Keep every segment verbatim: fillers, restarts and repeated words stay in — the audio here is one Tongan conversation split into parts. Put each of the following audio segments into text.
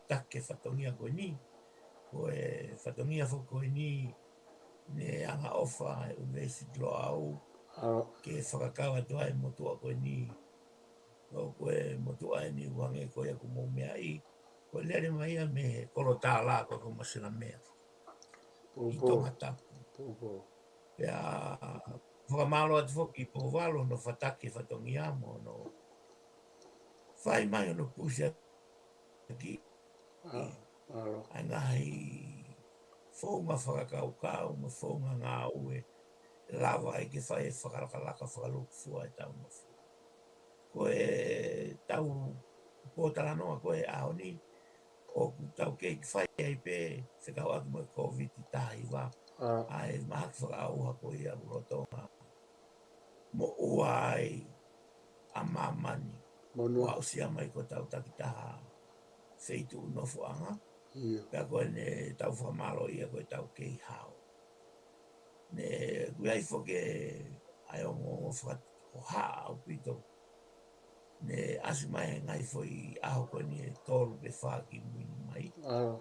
taki e fatongia ko eni. Ko e fatongia foki ko eni ne angaʻofa e ʻUnivēsiti Loʻau ke fakakau atu ai e motuʻa ko eni. Ko e motuʻa eni ʻoku hangē ko ia ʻoku mou meaʻi, ko e lele mai ia mei he kolo tālā ko Komasina Mea ʻi Tongatapu. Pea fakamālō atu foki ki Pouvalu hono fataki e fatongia mo hono fai mai hono pusi ʻaki ʻa e ngaahi founga fakakaukau mo e founga ngāue ʻe lava ai ke fai e fakalakalaka fakalūkufua e tau nofo. Ko e tau pōtalanoa ko e ʻaho ni, ʻoku tau kei fai ai pē fekauʻaki mo e Kōviti taha hiva, ʻa e mahaki fakaʻauha ko ia ʻoku lolotonga moʻua ai ʻa māmani. Aʻusia mai ko e tau takitaha feituʻu nofoʻanga. Pea ko ʻene tau fakamālō ia ko e tau kei hao. Ne ʻoku ʻi ai foki ʻa e ongoongo fakahohaʻa ʻaupito. Ne ʻasi mai he ngaahi foʻi ʻaho ko eni ʻe tolu pe fā ki mui ni mai,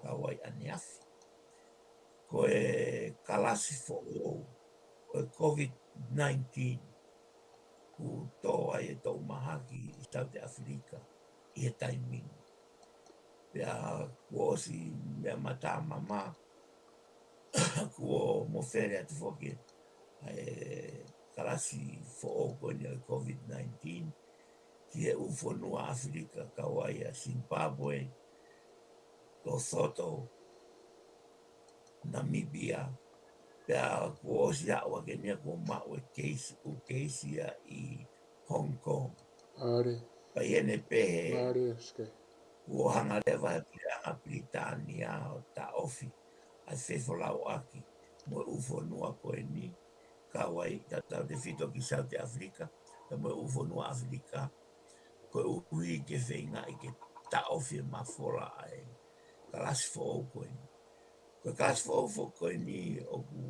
kau ai ʻaneafi. Ko e kalasi foʻou ʻo e Kōviti nineteen, kuo tō ai e toʻu mahaki ʻi South Africa ʻi he taimi ni. Pea kuo ʻosi meʻa matamama, kuo mofele atu foki ʻa e kalasi foʻou ko eni ʻo e Kōviti nineteen ki he ʻū fonua ʻAfilika kau ai ʻa Zimbabwe, Lesotho, Namibia, pea kuo ʻosi aʻu ake eni ia kuo maʻu e keisi, ʻū keisi ia ʻi Hong Kong. Pea ʻi heʻene pehē, kuo hanga leva he puleʻanga Pilitānia ʻo taʻofi ʻa e fefolauʻaki mo e ʻū fonua ko eni, kau ai tautautefito ki South Africa, pea mo e ʻū fonua ʻAfilika, koeʻuhi ke feingaʻi ke taʻofi e mafola ʻa e kalasi foʻou ko eni. Ko e kalasi foʻou foki ko eni ʻoku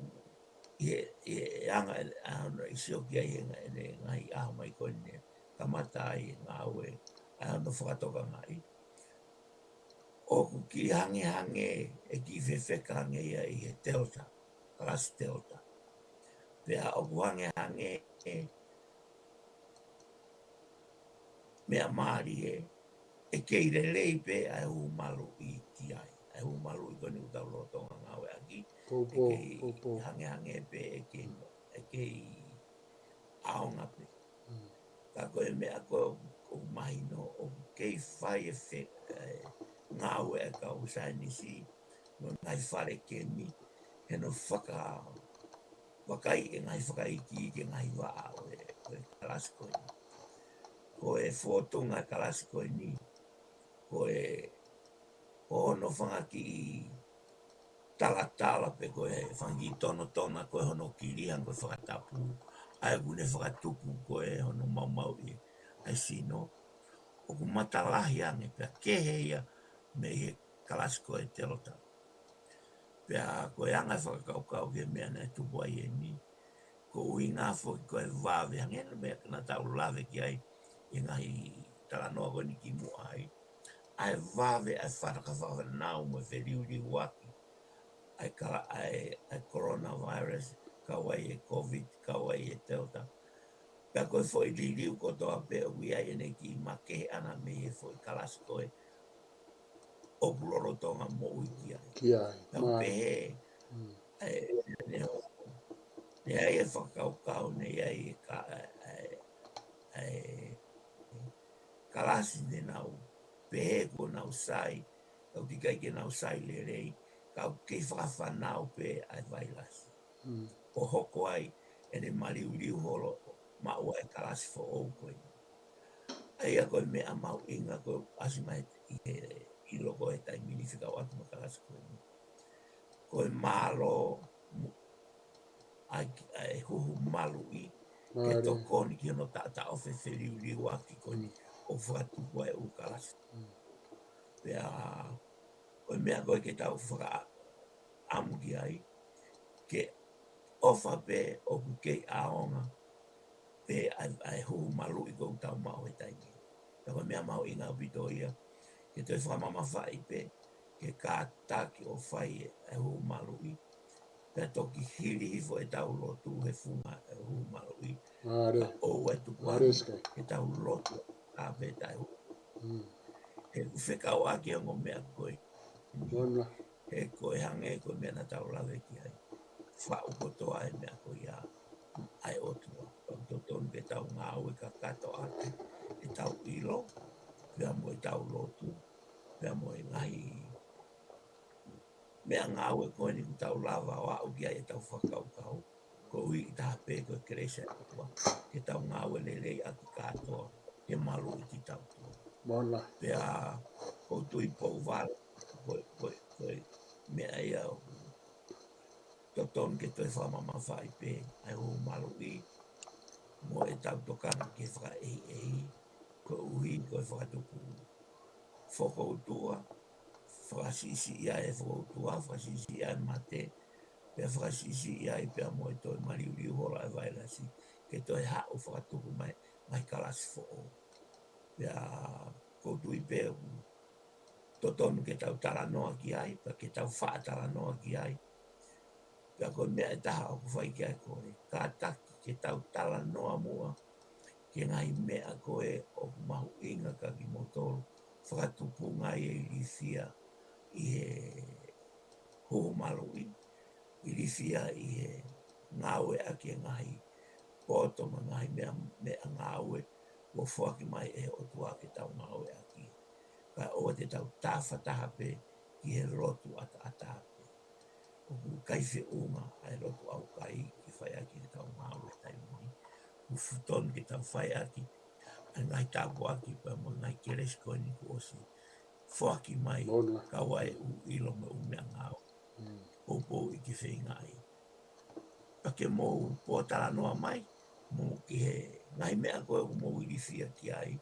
ʻi he, ʻi he anga ʻa hono ʻi sioki ai he ngaahi ʻaho mai ko eni, kamata ai e ngāue ʻa hono fakatokangaʻi. ʻOku kiʻi hangehangē e kiʻi fefeka ange ia ʻi he Delta, kalasi Delta. Pea ʻoku hangehangē e meʻa mālie, ʻe kei lelei pē ʻa e huhu maluʻi ki ai. ʻA e huhu maluʻi ko eni ʻoku tau lolotonga ngāueʻaki, ʻe kei hangehangē pē, ʻe kei, ʻe kei ʻaonga pē. Ka ko e meʻa ko ē ʻoku mahino ʻoku kei fai e fe-, e ngāue ʻa e kau saienisi mo e ngaahi fale kemi, he ʻoku faka-, vakai e ngaahi fakaikiiki e ngaahi vaʻa ʻo e, ʻo e kalasi ko eni. Ko e fōtunga e kalasi ko eni, ko e, ko hono fanga kiʻi talatala pe ko e fanga kiʻi tonotona ko e hono kiliha ko e fakatapu, ʻa ia ʻoku ne fakatupu ko e hono maumauʻi ʻa e sino, ʻoku matalahi ange pea kehe ia mei he kalasi ko e Delta. Pea ko e anga e fakakaukau ki he meʻa naʻe tupu ai eni, ko e ʻuhinga foki ko e vave, hangē ko e meʻa naʻa tau lave ki ai ʻi he ngaahi talanoa ko eni kimuʻa ai, ʻa e vave ʻa e fakafānau mo e feliuliuaki ʻa e kala-, ʻa e, ʻa e coronavirus, kau ai e Covid, kau ai e Delta. Pea ko e foʻi liliu kotoa pē ʻoku ʻi ai ʻene kiʻi makehe ʻana mei he foʻi kalasi ko ē ʻoku lolotonga moʻui ki ai. Ki ai, pea u pehē, ʻe, ne hoko, ne ʻi ai e fakakaukau, ne ʻi ai e ka-, ʻa e, ʻa e kalasi ne nau pehē kuo nau sai, ka ʻoku ʻikai ke nau sai lelei, ka ʻoku kei fakafānau pē ʻa e vailasi. ʻO hoko ai ʻene maliuliu holo maʻu ʻa e kalasi foʻou ko eni. ʻA ia ko e meʻa mahuʻinga ko e ʻasi mai ʻi he, ʻi loko he taimi ni fekauʻaki mo e kalasi ko eni. Ko e mālō mo-, ʻa e ki-, ʻa e huhu maluʻi, ke tokoni ki hono taʻataʻofi e feliuliuaki ko eni ʻoku fakatupu ai e ʻū kalasi. Pea, ko e meʻa ko ē ke tau fakaʻamu ki ai, ke ʻofa pē ʻoku kei ʻaonga pē ʻa e, ʻa e huhu maluʻi ʻoku tau maʻu he taimi ni. Pea ko e meʻa mahuʻinga ʻaupito ia, ke toe fakamamafaʻi pē, ke kātaki ʻo fai e huhu maluʻi. Pea toki hili hifo ʻetau lotu he funga e huhu maluʻi. Mālie. Ka ʻoua ʻe tuku Mālie, ange Sikai. ke tau lotu ʻa pē taʻehuhu. Mm. He ʻoku fekauʻaki ʻa e ongo meʻa ko ē. Mālie. He ko e hangē ko e meʻa naʻa tau lave ki ai. Faʻu kotoa e meʻa ko ia ʻa e ʻOtua. ʻOku totonu ke tau ngāue kakato ʻaki ʻetau ʻilo, pea mo ʻetau lotu, pea mo e ngaahi meʻangāue ko eni ʻoku tau lava ʻo aʻu ki ai ʻetau fakakaukau. Koeʻuhi taha pē ko e kelesi ʻa e ʻOtua ke tau ngāue lelei ʻaki kātoa ke maluʻi kitautolu. Mālie. Pea ʻoku ou tui Pouvalu, ko e, ko e, ko e meʻa ia ʻoku totonu ke toe fakamamafaʻi pē ʻa e huhu maluʻi mo ʻetau tokanga ki he fakaʻehiʻehi, koeʻuhi ko e fakatupu fokoutua, fakasiʻisiʻi ai e fokoutua, fakasiʻisiʻi ai e mate, pea fakasiʻisiʻi ai pea mo e toe maliuliu holo ʻa e vailasi, ke toe haʻu ʻo fakatupu mai, mai kalasi foʻou. Pea ʻoku ou tui pē ʻoku totonu ke tau talanoa ki ai, pea ke tau faʻa talanoa ki ai. Pea ko e meʻa ʻe taha ʻoku fai ki ai ko e kātaki ke tau talanoa muʻa ki he ngaahi meʻa ko ē ʻoku mahuʻinga kia kimoutolu, fakatupunga ai e ilifia ʻi he huhu maluʻi, ilifia ʻi he ngāueʻaki e ngaahi poto mo e ngaahi meʻa, meʻangāue kuo foaki mai ʻe he ʻOtua ke tau ngāueʻaki. Kae ʻoua te tau tafataha pē ki he lotu ʻataʻatā pē. ʻOku ʻikai feʻunga ʻa e lotu ʻaukai ke fai ʻaki ʻetau ngāue he taimi ni. ʻOku totonu ke tau fai ʻaki ʻa e ngaahi tāpuaki pea mo e ngaahi kelesi ko eni kuo ʻosi foaki mai, Mālie. Kae ʻoua ʻe ʻū ʻilo mo e ʻū meʻangāue. Mm. Poupouʻi ke feingaʻi. Pea ke mou pōtalanoa mai, mo ki he ngaahi meʻa ko ē ʻoku mou ilifia ki ai,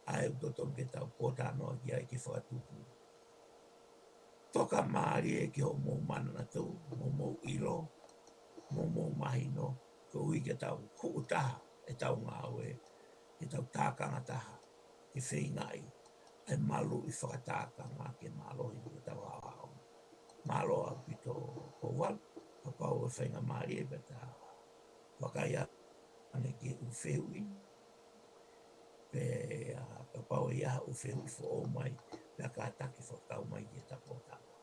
ʻa ē ʻoku totonu ke tau pōtalanoa ki ai ke fakatupu. Toka mālie ki hoʻomou manatu, mo hoʻomou ʻilo, mo hoʻomou mahino, koeʻuhi ke tau huʻu taha ʻetau ngāue, ke tau tākanga taha, ke feingaʻi ʻa e maluʻi fakatākanga ke mālohi ʻetau haohaoa. Mālō ʻaupito Pouvalu, kapau ʻe faingamālie pea ta vakai ange ki he ʻū fehuʻi. Pea kapau ʻe ʻi ai ha ʻū fehuʻi foʻou mai, pea kātaki fakakau mai ki he ta pōtalanoa.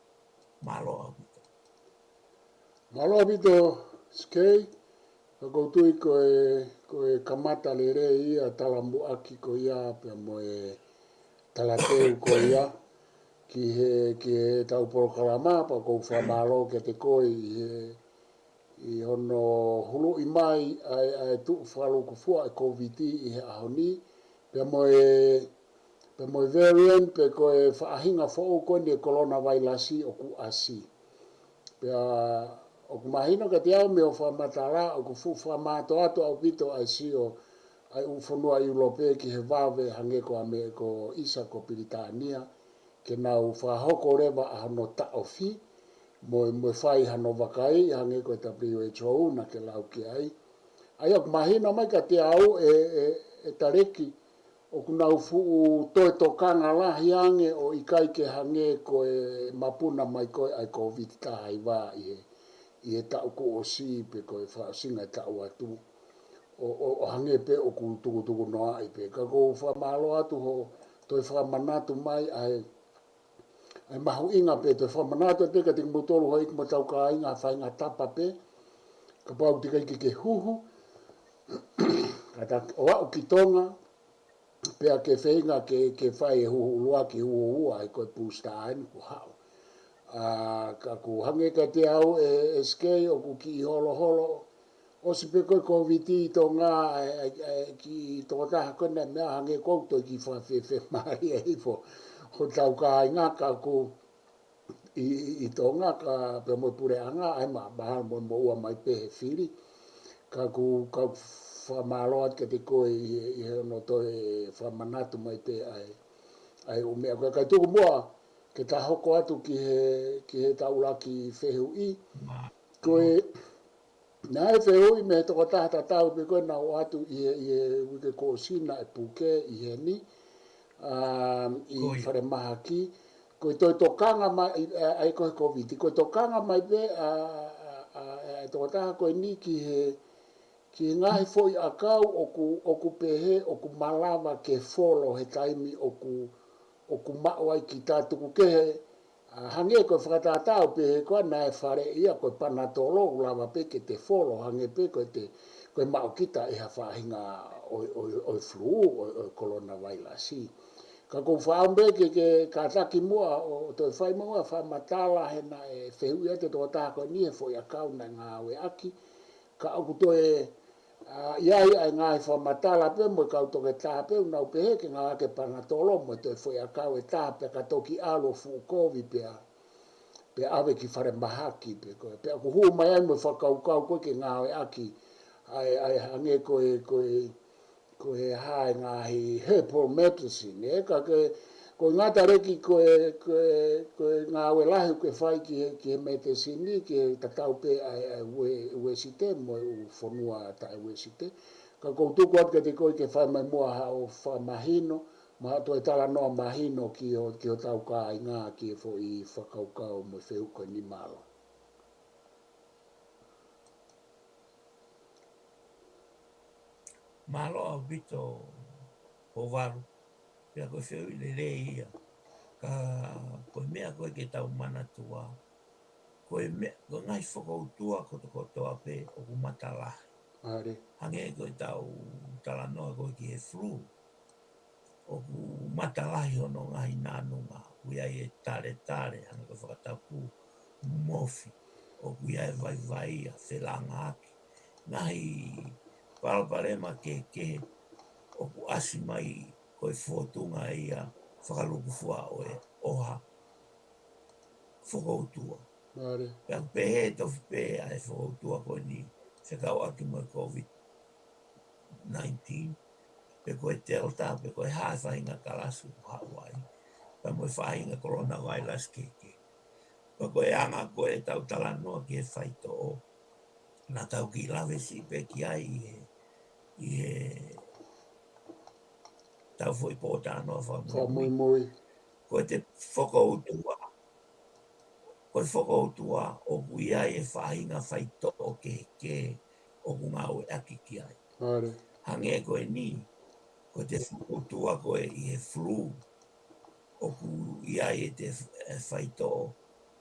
Mālō ʻaupito. Mālō ʻaupito, Sikai, ka ʻoku ou tui ko e, ko e kamata lelei ia talamuʻaki ko ia, pea mo e talateu ko ia, ki he, ki heʻetau polokalama, pea ʻoku ou fakamālō kiate koe ʻi he, ʻi hono huluʻi mai ʻa e, ʻa e tuʻu fakalūkufua ʻa e Kōviti ʻi he ʻaho ni, pea mo e, pea mo e variant pe ko e faʻahinga foʻou ko eni e kolona vailasi ʻoku ʻasi. Pea ʻoku mahino kiate au mei hoʻo fakamatala, ʻoku fuʻu fakamātoato ʻaupito ʻa e sio ʻa e ʻū fonua ʻIulope ki he vave hangē ko ʻAme-, ko ʻIsa ko Pilitānia, ke nau fakahoko leva ʻa hono taʻofi, mo, mo fai hano vakai, hangē ko e W H O naʻa ke lau ki ai. ʻA ia ʻoku mahino mai kiate au ʻe, ʻe, ʻe Taleki, ʻoku nau fuʻu toe tokanga lahi ange ʻo ʻikai ke hangē ko e mapuna mai ko ē ʻa e Kōviti taha hiva ʻi he, ʻi he taʻu kuo ʻosi pe ko e fakaʻosinga e taʻu atu. ʻO, ʻo, ʻo hangē pē ʻoku tukutukunoaʻi pē. Ka ʻoku ou fakamālō atu hoʻo toe fakamanatu mai ʻa e, ʻa e mahuʻinga pē, toe fakamanatu pē kiate kimoutolu houʻeiki mo hotau kāinga, faʻahinga tapa pē, kapau ʻoku teʻeki ai ke ke huhu, kātaki ʻo aʻu ki Tonga, pea ke feinga ke, ke fai e huhu ʻuluaki, huhu ua, ʻa ia ko e booster eni kuo haʻu. ʻA, ka ʻoku hangē kiate au ʻe, ʻe Sikai ʻoku kiʻi holoholo, ʻosi pē ko e Kōviti ʻi Tonga, ʻa e, ʻa e, ʻa e kiʻi tokotaha ko ena meʻa hangē ʻoku toe kiʻi fakafefe mālie hifo hotau kāinga ka ʻoku ʻi, ʻi, ʻi Tonga ka pea mo e puleʻanga, ʻa ia ma, mahalo mo, mo ua mai pē he fili. Ka ʻoku, ka ʻoku fakamālō atu kiate koe ʻi, ʻi hono toe fakamanatu mai pē ʻa e, ʻa e ʻū meʻa ko ē. Kae tuku muʻa ke ta hoko atu ki he, ki heʻetau ʻuluaki fehuʻi. Ko e, naʻe fehuʻi mei he tokotaha tatau pē ko ē naʻe ʻoatu ʻi he, ʻi he uike kuo ʻosi naʻe puke ʻi heni, um, ʻi falemahaki. ko e toe tokanga mai, ʻa, ʻa, ko e Kōviti, ko e tokanga mai pē ʻa, ʻa, ʻa, ʻa e tokotaha ko eni ki he, ki he ngaahi foʻi ʻakau ʻoku, ʻoku pehē ʻoku malava ke folo he taimi ʻoku, ʻoku maʻu ai kita tuku kehe, ʻa, hangē ko e fakatātā ʻoku pehē ko ā naʻe faleʻi ia ko e panatolo ʻoku lava pē ke te folo hangē pē ko e te, ko e maʻu kita ʻe ha faʻahinga ʻo, ʻo, ʻo e flu, ʻo, ʻo e coronavirus. Ka ʻoku ou faʻa pē ke, ke kātaki muʻa ʻo, ʻo toe fai muʻa fakamatala he naʻe fehuʻi atu e tokotaha ko eni he foʻi ʻakau naʻe ngāueʻaki. Ka ʻoku toe, ʻa, ʻi ai ʻa e ngaahi fakamatala pē mo e kau toketā pē ʻoku nau pehē ke ngāueʻaki e panatolo mo e toe foʻi ʻakau ʻe taha pea ka toki ʻalu ʻo fuʻu kovi pea, pea ʻave ki falemahaki pē ko ē. Pea ʻoku hū mai ai mo e fakakaukau ko ē ke ngāueʻaki ʻa e, ʻa e hangē ko e, ko e, ko e hā e ngaahi herbal medicine, ē, ka ke, ko e ngata leki ko e, ko e, ko e ngāue lahi ʻoku ke fai ki he, ki he medicine, ki he tatau pē ʻa e, ʻa e Ue-, Uēsite mo e ʻū fonua taʻe Uēsite. Ka ʻoku ou tuku atu kiate koe ke fai mai muʻa haʻo fakamahino, mo haʻo toe talanoa mahino ki ho, ki hotau kāinga ki he foʻi fakakaukau mo e fehuʻi ko eni, mālō. Mālō ʻaupito Pouvalu, pea ko e fehuʻi lelei ia. Ka ko e meʻa ko ē ke tau manatua, ko e meʻa, ko e ngaahi fokoutua kotokotoa pē ʻoku matalahi. ʻA ia. Hangē ko ʻetau talanoa ko ē ki he flu, ʻoku matalahi hono ngaahi nānunga, ʻoku ʻi ai e taletale, hangē ko e fakatapu, mofi, ʻoku ʻi ai e vaivai, ʻa e felangaaki. Ngaahi palopalema kehekehe ʻoku ʻasi mai ko e fōtunga ia fakalukufua ʻo e ʻoha fokoutua. ʻA ia. Pea ʻoku pehē tofu pē ʻa e fokoutua ko eni fekauʻaki mo e Kōviti nineteen, pe ko e Delta, pe ko e hā e faʻahinga kalasi ʻoku haʻu ai, pea mo e faʻahinga coronavirus kehekehe. Pea ko e anga ko ē ʻetau talanoa ki he faitoʻo, naʻa tau kiʻi lave siʻi pē ki ai ʻi he, ʻi he tau foʻi pōtalanoa fakamuimui. Fakamuimui. Ko e te fokoutua, ko e fokoutua ʻoku ʻi ai e faʻahinga faitoʻo kehekehe ʻoku ngāueʻaki ki ai. ʻA ia. Hangē ko eni, ko e te fokoutua ko ē ʻi he flu, ʻoku ʻi ai e te f-, e faitoʻo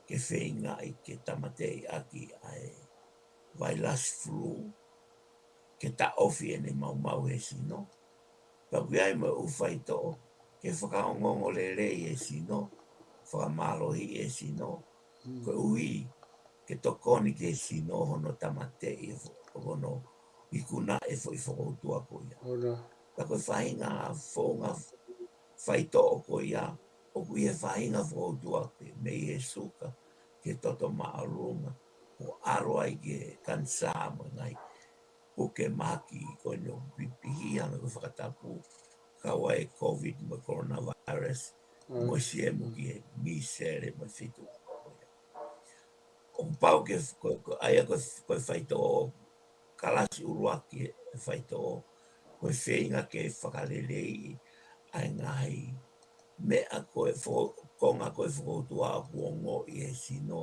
ke feingaʻi ke tāmateʻi ʻaki ʻa e vailasi flu, ke taʻofi ʻene maumau he sino. Pea ʻoku ʻi ai mo e ʻū faitoʻo ke fakaongoongo lelei e sino, fakamālohiʻi e sino, mm, koeʻuhi ke tokoni ki he sino hono tāmateʻi e fo-, hono ikuna e foʻi fokoutua ko ia. ʻOna. Ka ko e faʻahinga founga faitoʻo ko ia, ʻoku ʻi he faʻahinga fokoutua pē, mei he suka ki he toto māʻolunga, ʻo ʻalu ai ki he kanisā mo e ngaahi puke mahaki ko eni ʻoku pipihi, hangē ko e fakatapu, kau ai e Kōviti mo e coronavirus, mm, mo e siemu ki he mīsele mo e fitu. ʻOku pau ke, ko, ko, ʻa ia ko, ko e faitoʻo, kalasi ʻuluaki e faitoʻo, ko e feinga ke fakaleleiʻi ʻa e ngaahi meʻa ko e fo-, konga ko e fokoutua ʻoku ongoʻi he sino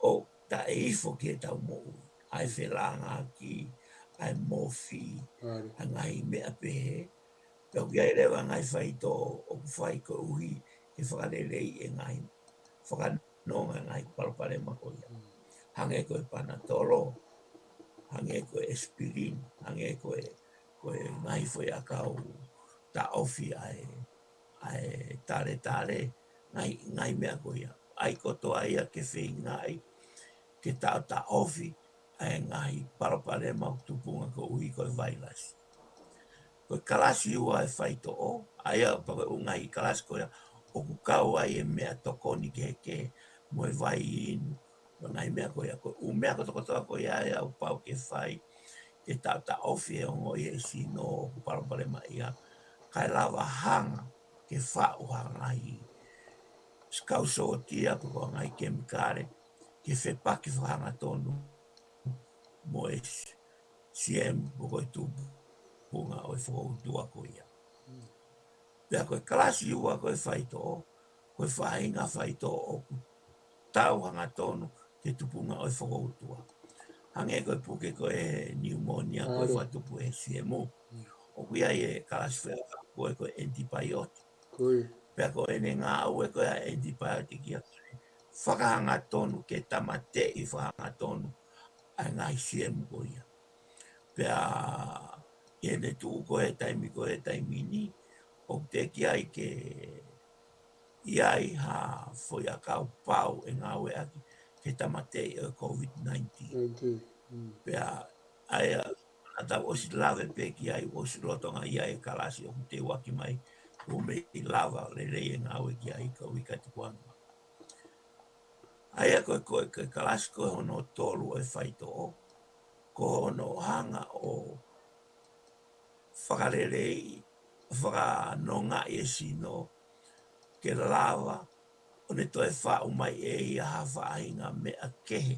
ʻo taʻe ifo ki heʻetau moʻui. ʻA e felangaaki, ʻa e mofi, ʻa e ngaahi meʻa pehē. Pea ʻoku ʻi ai leva ngaahi faitoʻo ʻoku fai koeʻuhi ke fakaleleiʻi e ngaahi fakanonga e ngaahi palopalema ko ia. Hangē ko e panatolo, hangē ko e aspirin, hangē ko e, ko e ngaahi foʻi ʻakau taʻofi ʻa e, ʻa e taletale, ngaahi, ngaahi meʻa ko ia. ʻA ia ko e kotoa ia ke feingaʻi ke taʻotaʻofi ʻa e ngaahi palopalema ʻoku tupunga koeʻuhi ko e vailasi. Ko e kalasi ua e faitoʻo, ʻa ia pea ko e ʻū ngaahi kalasi ko ia ʻoku kau ai e meʻa tokoni kehekehe mo e vai inu, mo e ngaahi meʻa ko ia, ko e ʻū meʻa kotokotoa ko ia ʻoku pau ke fai ke taʻotaʻofi e ongoʻi he sino ʻoku palopalemaʻia, kae lava hanga ke faʻu ha ngaahi kau sōtia pe ko ha ngaahi kemikale ke fepaki fakahangatonu mo e s-, siemu pe ko e tupunga ʻo e fokoutua ko ia. Pea ko e kalasi ua ko e faitoʻo, ko e faʻahinga faitoʻo ʻoku tau hangatonu ki he tupunga ʻo e fokoutua. Hangē ko e puke ko e niumonia ko e fakatupu he siemu. ʻOku ʻi ai e kalasi faiako ko e, ko e antibiotic. Pea ko ʻene ngāue ko e antibiotic ia ko e fakahangatonu ke tāmateʻi fakahangatonu ʻa e ngaahi siemu ko ia. Pea ʻi heʻene tuʻu ko e taimi ko e taimi ni, ʻoku teʻeki ai ke ʻi ai ha foʻi ʻakau pau ʻe ngāueʻaki ke tāmateʻi ʻo e COVID nineteen. Pea ʻa ia, ʻa tau ʻosi lave pē ki ai, ʻosi lolotonga ʻi ai e kalasi ʻoku teuaki mai, ʻoku mei lava lelei e ngāue ki ai ka ui ka tukuanga. ʻA ia ko e, ko e, ko e kalasi ko hono tolu ʻo e faitoʻo, ko hono hanga ʻo fakalelei, fakanongaʻi e sino, ke lava ʻo ne toe faʻu mai ʻe ia ha faʻahinga meʻa kehe,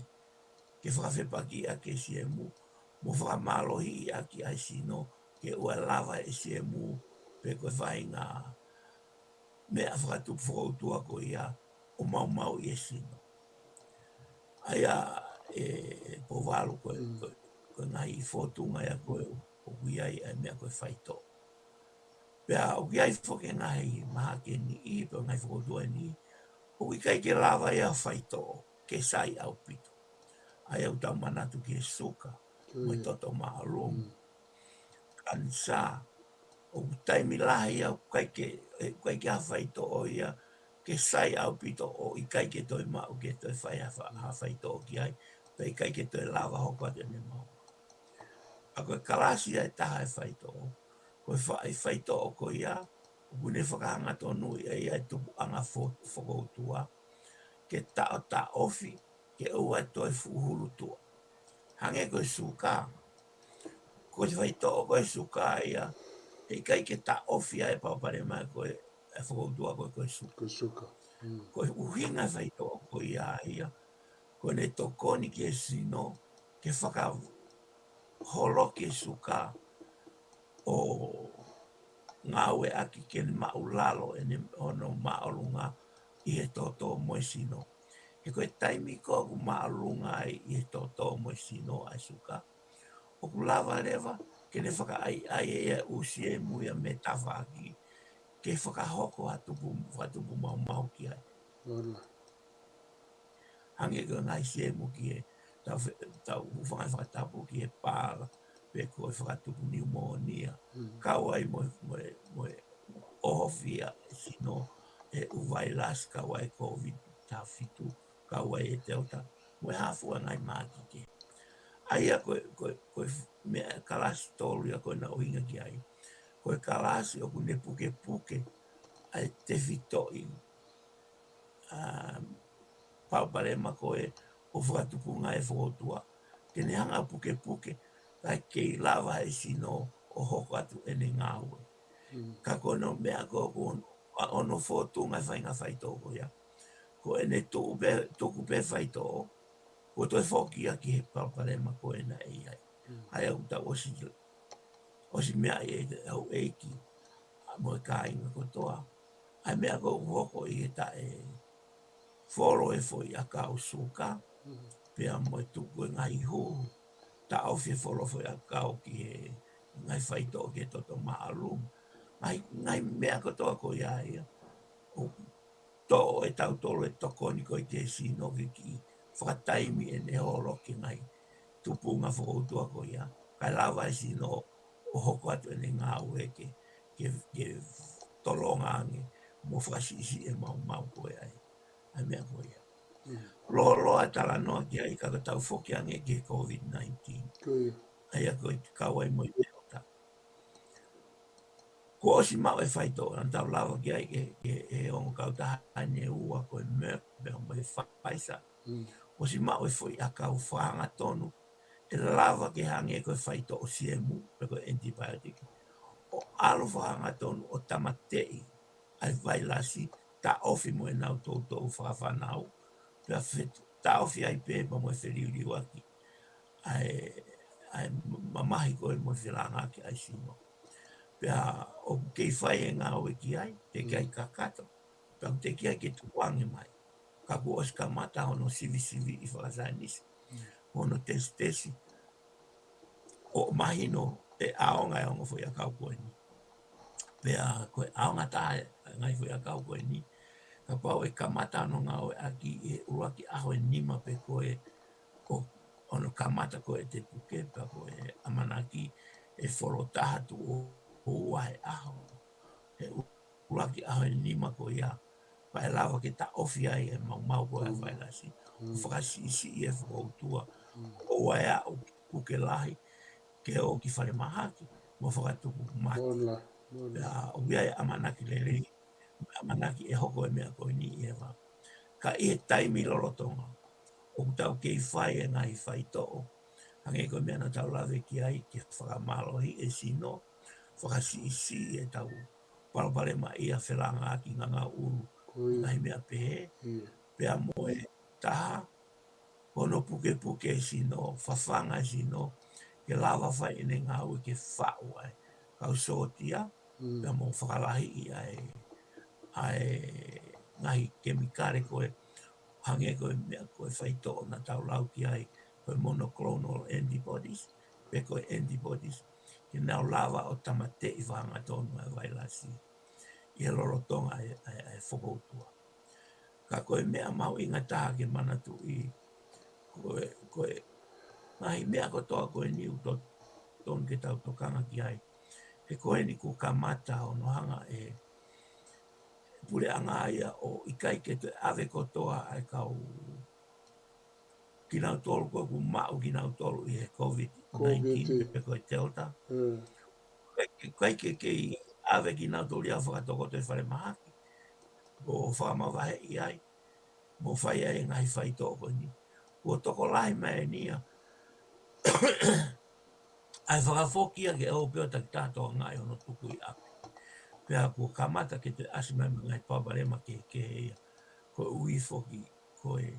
ke fakafepakiʻaki e siemu, mo fakamālohiʻaki ʻa e sino, ke ʻoua lava e siemu, pe ko e faʻahinga meʻa fakatupu fokoutua ko ia, ʻo maumauʻi e sino. ʻA ia e Pouvalu ko e, ko e, ko e ngaahi fōtunga ia ko e, ʻoku ʻi ai ʻa e meʻa ko e faitoʻo. Pea ʻoku ʻi ai foki e ngaahi mahaki ʻe niʻihi, pe ngaahi fokoutua ʻe niʻihi, ʻoku ʻikai ke lava ia faitoʻo, ke sai ʻaupito. ʻA ia ʻoku tau manatu ki he suka, mo e toto māʻolunga, kanisā, ʻoku taimi lahi ia ʻoku ʻikai ke, ʻe, ʻikai ke ha faitoʻo ia, ke sai ʻaupito ʻo ʻikai ke toe maʻu ke toe fai ha fa-, ha faitoʻo ki ai, pe ʻikai ke toe lava hoko atu ʻene maʻu. ʻA ko e kalasi ia ʻe taha e faitoʻo, ko e fa-, e faitoʻo ko ia, ʻoku ne fakahangatonu ia ʻa e tupuʻanga fo-, fokoutua, ke taʻotaʻofi, ke ʻoua toe fuʻu hulu tuʻa. Hangē ko e suka. Ko e faitoʻo ko e suka ia, ʻe ʻikai ke taʻofi ʻa e palopalema ko e, e fokoutua ko e, ko e suka. Ko e suka. Ko e ʻuhinga e faitoʻo ko ia ia, ko ʻene tokoni ki he sino, ke fakaholoki e suka ʻo ngāueʻaki ke ne maʻulalo ʻene hono māʻolunga ʻi he toto mo e sino. He ko e taimi ko ē ʻoku māʻolunga ai ʻi he toto mo e sino ʻa e suka, ʻoku lava leva ke ne fakaʻaiʻai e ʻū siemu ia mei tafaʻaki, ke fakahoko ha tupu, fakatupu maumau ki ai. Hangē ko e ngaahi siemu ki he, tau fe-, tau hūfanga he fakatapu ki he pāla, pe ko e fakatupu niumonia. Kau ai mo, mo, mo e ʻohofi ʻa e sino ʻe he ʻū vailasi, kau ai e COVID taha fitu, kau ai e Delta, mo e hā fua ngaahi mahaki kehe. ʻA ia ko e, ko e, ko e meʻa kalasi tolu ia ko ē naʻe ʻuhinga ki ai. Ko e kalasi ʻoku ne pukepuke ʻa e tefitoʻi, ʻa, palopalema ko ē ʻo fakatupunga e fokoutua. Ke ne hanga pukepuke, kae kei lava e sino ʻo hoko atu ʻene ngāue. Ka ko hono meʻa ko ē ʻoku ʻa hono fōtunga e faʻahinga faitoʻo ko ia. Ko ʻene tuku pē, tuku pē faitoʻo, kuo toe foki ia ki he palopalema ko ē naʻe ʻi ai. ʻA ia ʻoku tau ʻosi, ʻosi meaʻi ʻe he houʻeiki, ʻa mo e kāinga kotoa. ʻA e meʻa ko ē ʻoku hoko ʻi he taʻe folo e foʻi ʻakau suka, pea mo e tuku e ngaahi hū, taʻofi e folo foʻi ʻakau ki he ngaahi faitoʻo ki he toto māʻolunga. Ngaahi, ngaahi meʻa kotoa ko ia ia. ʻO toʻo ʻe tautolu e tokoni ko ē ki he sino ke kiʻi fakataimi ʻene holo ki he ngaahi tupunga fokoutua ko ia. Kae lava e sino ʻo hoko atu ʻene ngāue ke, ke, ke tolonga ange mo fakasiʻisiʻi e maumau ko ē ʻa e, ʻa e meʻa ko ia. Lōloa e talanoa ki ai ka ko e tau foki ange ki he COVID nineteen. ʻA ia ko e kau ai mo e Delta. Kuo ʻosi maʻu e faitoʻo, naʻa tau lava ki ai ke, ke, he ongo kautaha ʻe ua ko e Merck, pea mo e Pfizer. ʻOsi maʻu e foʻi ʻakau fakahangatonu, ʻe lava ke hangē ko e faitoʻo siemu, pe ko e antibiotic. ʻO ʻalu fakahangatonu, ʻo tāmateʻi ʻa e vailasi, taʻofi mo ʻenau toutou fakafanau, pea fe-, taʻofi ai pē pea mo e feliuliuaki ʻa e, ʻa e mamahi ko ē mo e felāngaaki ʻa e sino. Pea ʻoku kei fai e ngāue ki ai, teʻeki ai kakato. Pea ʻoku teʻeki ai ke tukuange mai. Ka kuo ʻosi kamata hono sivisiviʻi fakasaienisi, hono tesitesi, ʻo mahino e ʻaonga e ongo foʻiʻakau ko eni. Pea ko e ʻaonga taha e ngaahi foʻiʻakau ko eni, kapau ʻe kamata hono ngāueʻaki ʻi he ʻuluaki ʻaho ʻe nima pe ko e, ʻo, hono kamata ko e te puke, pea ko e ʻamanaki ʻe folo taha tuʻo ua he ʻaho. He ʻuluaki ʻaho ʻe nima ko ia, pea ʻe lava ke taʻofi ai e maumau ko e vailasi. ʻO fakasiʻisiʻi e fokoutua, ʻo ʻai ʻo puke lahi, ke ō ki falemahaki, mo fakatupu mate. Pea ʻoku ʻi ai e ʻamanaki lelei, ʻamanaki ʻe hoko e meʻa ko eni ʻi he vā. Ka ʻi he taimi lolotonga, ʻoku tau kei fai e ngaahi faitoʻo, hangē ko e meʻa naʻa tau lave ki ai, ke fakamālohi e sino, fakasiʻisiʻi e tau palopalema ia felāngaaki ngangau ʻulu, ngaahi meʻa pehē, pea mo e taha, hono pukepuke e sino, fafanga e sino, ke lava fai ʻene ngāue ke faʻu ai kau sōtia, pea mo fakalahiʻi ai ʻa e ngaahi kemikale ko e, hangē ko e meʻa ko e faitoʻo naʻa tau lau ki ai, ko e monoclonal antibodies, pe ko e antibodies, ke nau lava ʻo tāmateʻi fakahangatonu e vailasi ʻi he lolotonga e, e, e fokoutua. Ka ko e meʻa mahuʻinga taha ke manatuʻi, ko e, ko e ngaahi meʻa kotoa ko eni ʻoku to-, totonu ke tau tokanga ki ai. He ko eni kuo kamata hono hanga e puleʻanga ia ʻo ʻikai ke toe ʻave kotoa ʻa e kau kinautolu ko ē ʻoku maʻu kinautolu ʻi he COVID nineteen pe ko e Delta. ʻIkai ke, ʻikai ke kei ʻave kinautolu ia fakatokoto ʻi falemahaki. ʻO fakamavaheʻi ai, mo fai ai e ngaahi faitoʻo ko eni. Kuo tokolahi mai eni ia ʻa e fakafoki ia ke ō pē ʻo takitaha tokangaʻi hono tuku ʻi ʻapi. Pea kuo kamata ke toe ʻasi mai mo e ngaahi palopalema kehekehe ia. Koeʻuhi foki, ko e,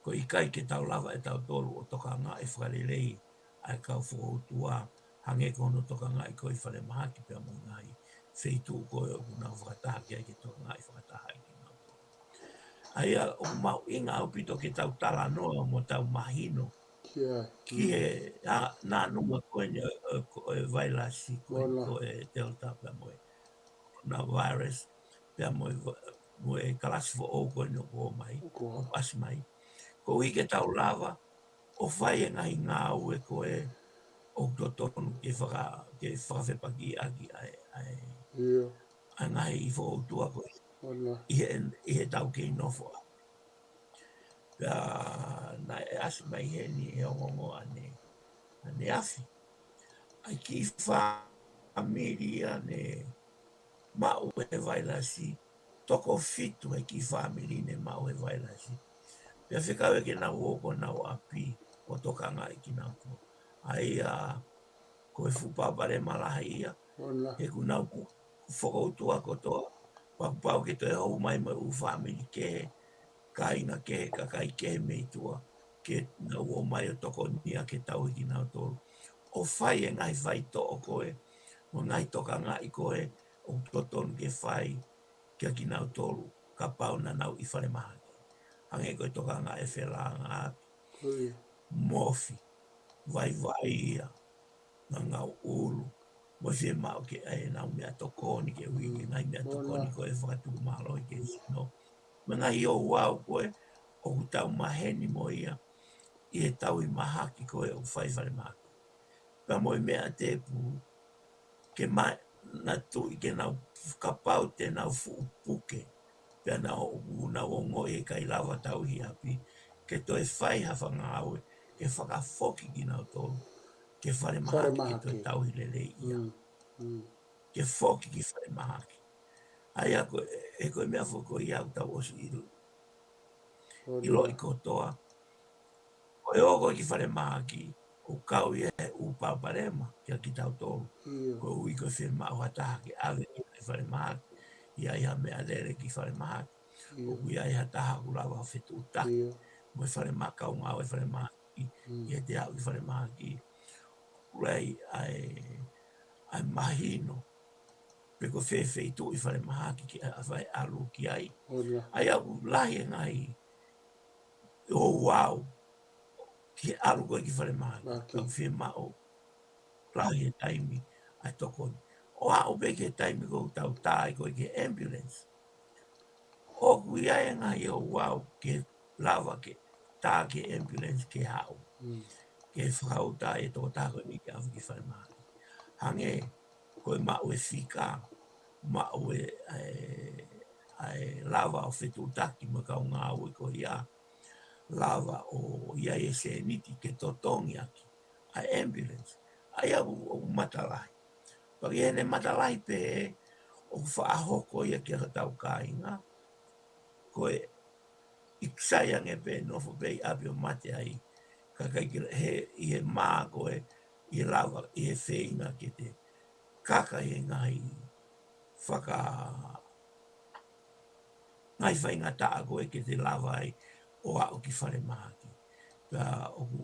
ko e ʻikai ke tau lava ʻe tautolu ʻo tokangaʻi fakalelei ʻa e kau fokoutua, hangē ko hono tokangaʻi ko ē ʻi falemahaki pea mo e ngaahi feituʻu ko ē ʻoku nau fakataha ki ai ke tokangaʻi fakataha ai kinautolu. ʻA ia ʻoku mahuʻinga ʻaupito ke tau talanoa mo tau mahino ki he, ʻa, naʻa numa ko eni ʻo, ʻo, ʻo e vailasi ko ē, ko e Delta pea mo e coronavirus, pea mo e va-, mo e kalasi foʻou ko eni ʻoku ō mai, ʻoku ʻasi mai. Koeʻuhi ke tau lava ʻo fai e ngaahi ngāue ko ē ʻoku totonu ke faka-, ke fakafepakiʻaki ʻa e, ʻa e, ʻa e ngaahi fokoutua ko ē ʻi he, ʻi he tau kei nofo ai. Pea naʻe ʻasi mai heni he ongoongo ʻane, ʻaneafi, ʻa e kiʻi fāmili ia ne maʻu e vailasi, toko fitu he kiʻi fāmili ne maʻu e vailasi. Pea fekau ia ke nau ō ki honau ʻapi ʻo tokangaʻi kinautolu. ʻA ia ko e fuʻu palopalema lahi ia, he ʻoku nau ku-, fokoutua kotoa, pea kuo pau ke toe hou mai mo e ʻū fāmili kehe, kāinga kehe, kakai kehe mei tuʻa, ke nau ō mai ʻo tokonia ke tauhi kinautolu. ʻO fai e ngaahi faitoʻo ko ē, mo e ngaahi tokangaʻi ko ē ʻoku totonu ke fai kia kinautolu, kapau naʻa nau ʻi falemahaki. Hangē ko e tokangaʻi e felāngaaki, mofi, vaivai ia, ngangau ʻulu, mo e fiemaʻu ke ʻai ʻenau meʻatokoni ke ui, ke ngaahi meʻatokoni ko ē fakatuʻumālohi ki he sino. Mo e ngaahi ouau ko ē ʻoku tau maheni mo ia ʻi he tauhi mahaki ko ē ʻoku fai ʻi falemahaki. Pea mo e meʻa tēpū, ke manatuʻi ke nau, kapau te nau fuʻu puke, pea nau, nau ongoʻi ʻe ʻikai lava tauhi ʻapi, ke toe fai ha fanga ngāue ke fakafoki kinautolu ki falemahaki ke toe tauhi lelei ia. Ke foki ki falemahaki. ʻA ia ko e, ʻe ko e meʻa foki ko ia ʻoku tau ʻosi ʻilo, ʻiloʻi kotoa. Ko e ō ko ē ki falemahaki, ʻoku kau ia he ʻū palopalema kia kitautolu. Koeʻuhi ko e fiemaʻu ha taha ke ʻave ki falemahaki, ʻi ai ha meʻalele ki falemahaki. ʻOku ʻi ai ha taha ʻoku lava fetuʻutaki mo e falemahaki, kau ngāue falemahaki, ʻi heʻete aʻu ki falemahaki. ʻOku ʻi ai ʻa e, ʻa e mahino pe ko e fē feituʻu ʻi falemahaki ke ʻa, ʻa fai ʻalu ki ai. ʻOku lahi e ngaahi ouau ke ʻalu ko ē ki falemahaki. Ka ʻoku fiemaʻu lahi e taimi ʻa e tokoni. ʻO aʻu pē ki he taimi ʻoku tau tā ai ko ē ki he ambulance. ʻOku ʻi ai e ngaahi ouau ke lava ke tā ki he ambulance ke haʻu. Ke fakauta e tokotaha ko eni ke ʻave ki falemahaki. Hangē ko e maʻu e fika, maʻu e, e, e lava ʻo fetuʻutaki mo e kau ngāue ko ia, lava ʻo ʻi ai e sēniti ke totongi ʻaki ʻa e ambulance. ʻA ia ʻoku, ʻoku matalahi. Pea ʻi heʻene matalahi pē, ʻoku faʻa hoko ia ki hotau kāinga. Ko e ʻikai sai ange pē nofo pē ʻi ʻapi ʻo mate ai. Ka ʻikai ke he, ʻi he mā ko ē, ʻi he lava, ʻi he feinga ke te kaka ʻi he ngaahi faka-, ngaahi faingataʻa ko ē ke te lava ai ʻo aʻu ki falemahaki. Pea ʻoku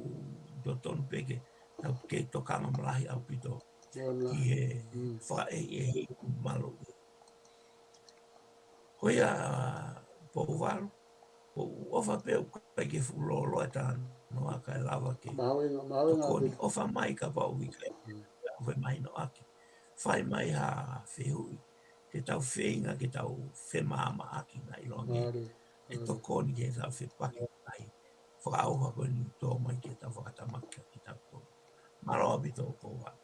totonu pē ke tau kei tokanga malahi ʻaupito ki he fakaʻehiʻehi ʻoku malu. Ko ia Pouvalu, ʻoku ou ʻofa pē ʻoku ʻikai ke fuʻu lōloa e talanoa kae lava ke tokoni. ʻOfa mai kapau ʻoku ʻikai ke mahinoʻaki. Fai mai ha fehuʻi, ke tau feinga, ke tau femāmaʻaki na ʻi loange. ʻE tokoni ke tau fepaki ai. Fakaʻauha ko eni tō mai ke tau fakatamaki kitautolu. Mālō ʻaupito Pouvalu.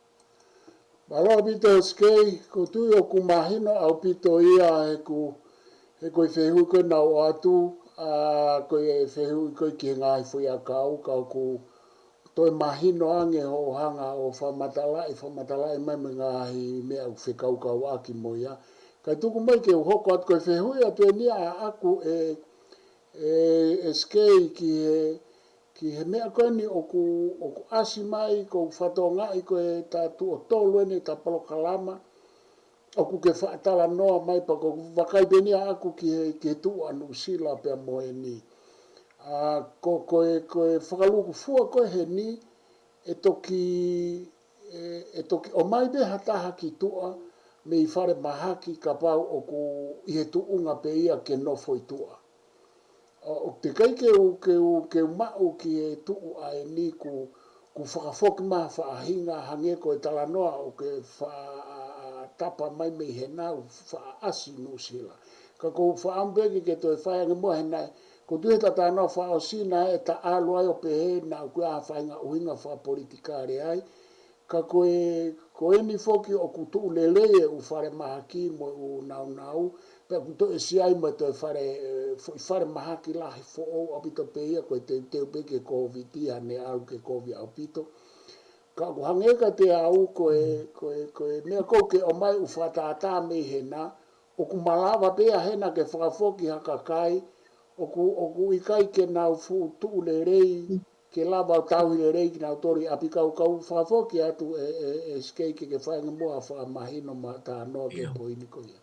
Mālō ʻaupito Sikei, ʻoku ou tui ʻoku mahino ʻaupito ia he ʻoku, he ko e fehuʻi ko ē naʻa ku ʻoatu, ʻa, ko e fehuʻi ko ē ki he ngaahi foʻi ʻakau, ka ʻoku toe mahino ange hoʻo hanga ʻo fakamatalaʻi, fakamatalaʻi mai mo e ngaahi meʻa ʻoku fekaukauʻaki mo ia. Kae tuku mai ke u hoko atu ko e fehuʻi atu eni ia ʻaʻaku ē, ē, ē Sikei ki he, ki he meʻa ko eni ʻoku, ʻoku ʻasi mai, ʻoku ou fakatokangaʻi ko e taʻu ʻe tolu eni ʻeta polokalama, ʻoku ke faʻa talanoa mai pea ʻoku ou vakai pē eni ʻaʻaku ki he, ki he tuʻu ʻa Nuʻusila pea mo eni. ʻA, ko, ko e, ko e fakalūkufua ko ē heni, ʻe toki, ʻe, ʻe toki ʻomai pē ha taha ki tuʻa mei falemahaki kapau ʻoku ʻi he tuʻunga pē ia ke nofo ʻi tuʻa. ʻO, ʻoku teʻeki ai ke u, ke u, ke u maʻu ki he tuʻu ʻa eni ʻoku, ʻoku fakafoki mai ha faʻahinga hangē ko e talanoa ʻoku ke faʻa tapa mai mei hena ʻo faʻa ʻasi Nuʻusila. Ka ʻoku ou faʻa ʻamu pē ke, ke toe fai ange muʻa hena, ʻoku ou tui he talanoa fakaʻosi naʻe ta ʻalu ai ʻo pehē naʻa ʻoku ʻi ai ha faʻahinga ʻuhinga fakapolitikale ai. Ka ko e, ko eni foki ʻoku tuʻu lelei e ʻū falemahaki mo e ʻū naunau, pea ʻoku toe ʻasi ai mo e toe fale, ē, foʻi falemahaki lahi foʻou ʻaupito pē ia ko e teuteu pē ki he Kōviti, ʻa ʻene ʻalu ki he kovi ʻaupito. Ka ʻoku hangē kiate au ko e, ko e, ko e meʻa ʻoku ke ʻomai ʻoku fakatātā mei hena, ʻoku malava pē ia hena ke fakafoki ha kakai, ʻoku, ʻoku ʻikai ke nau fuʻu tuʻu lelei, ke lava ʻo tauhi lelei kinautolu ʻi ʻapi. Ka u, ka u fakafoki atu ē, ē, ē Sikei ke, ke fai ange muʻa ha fakamahino mo ha talanoa ki he poini ko ia.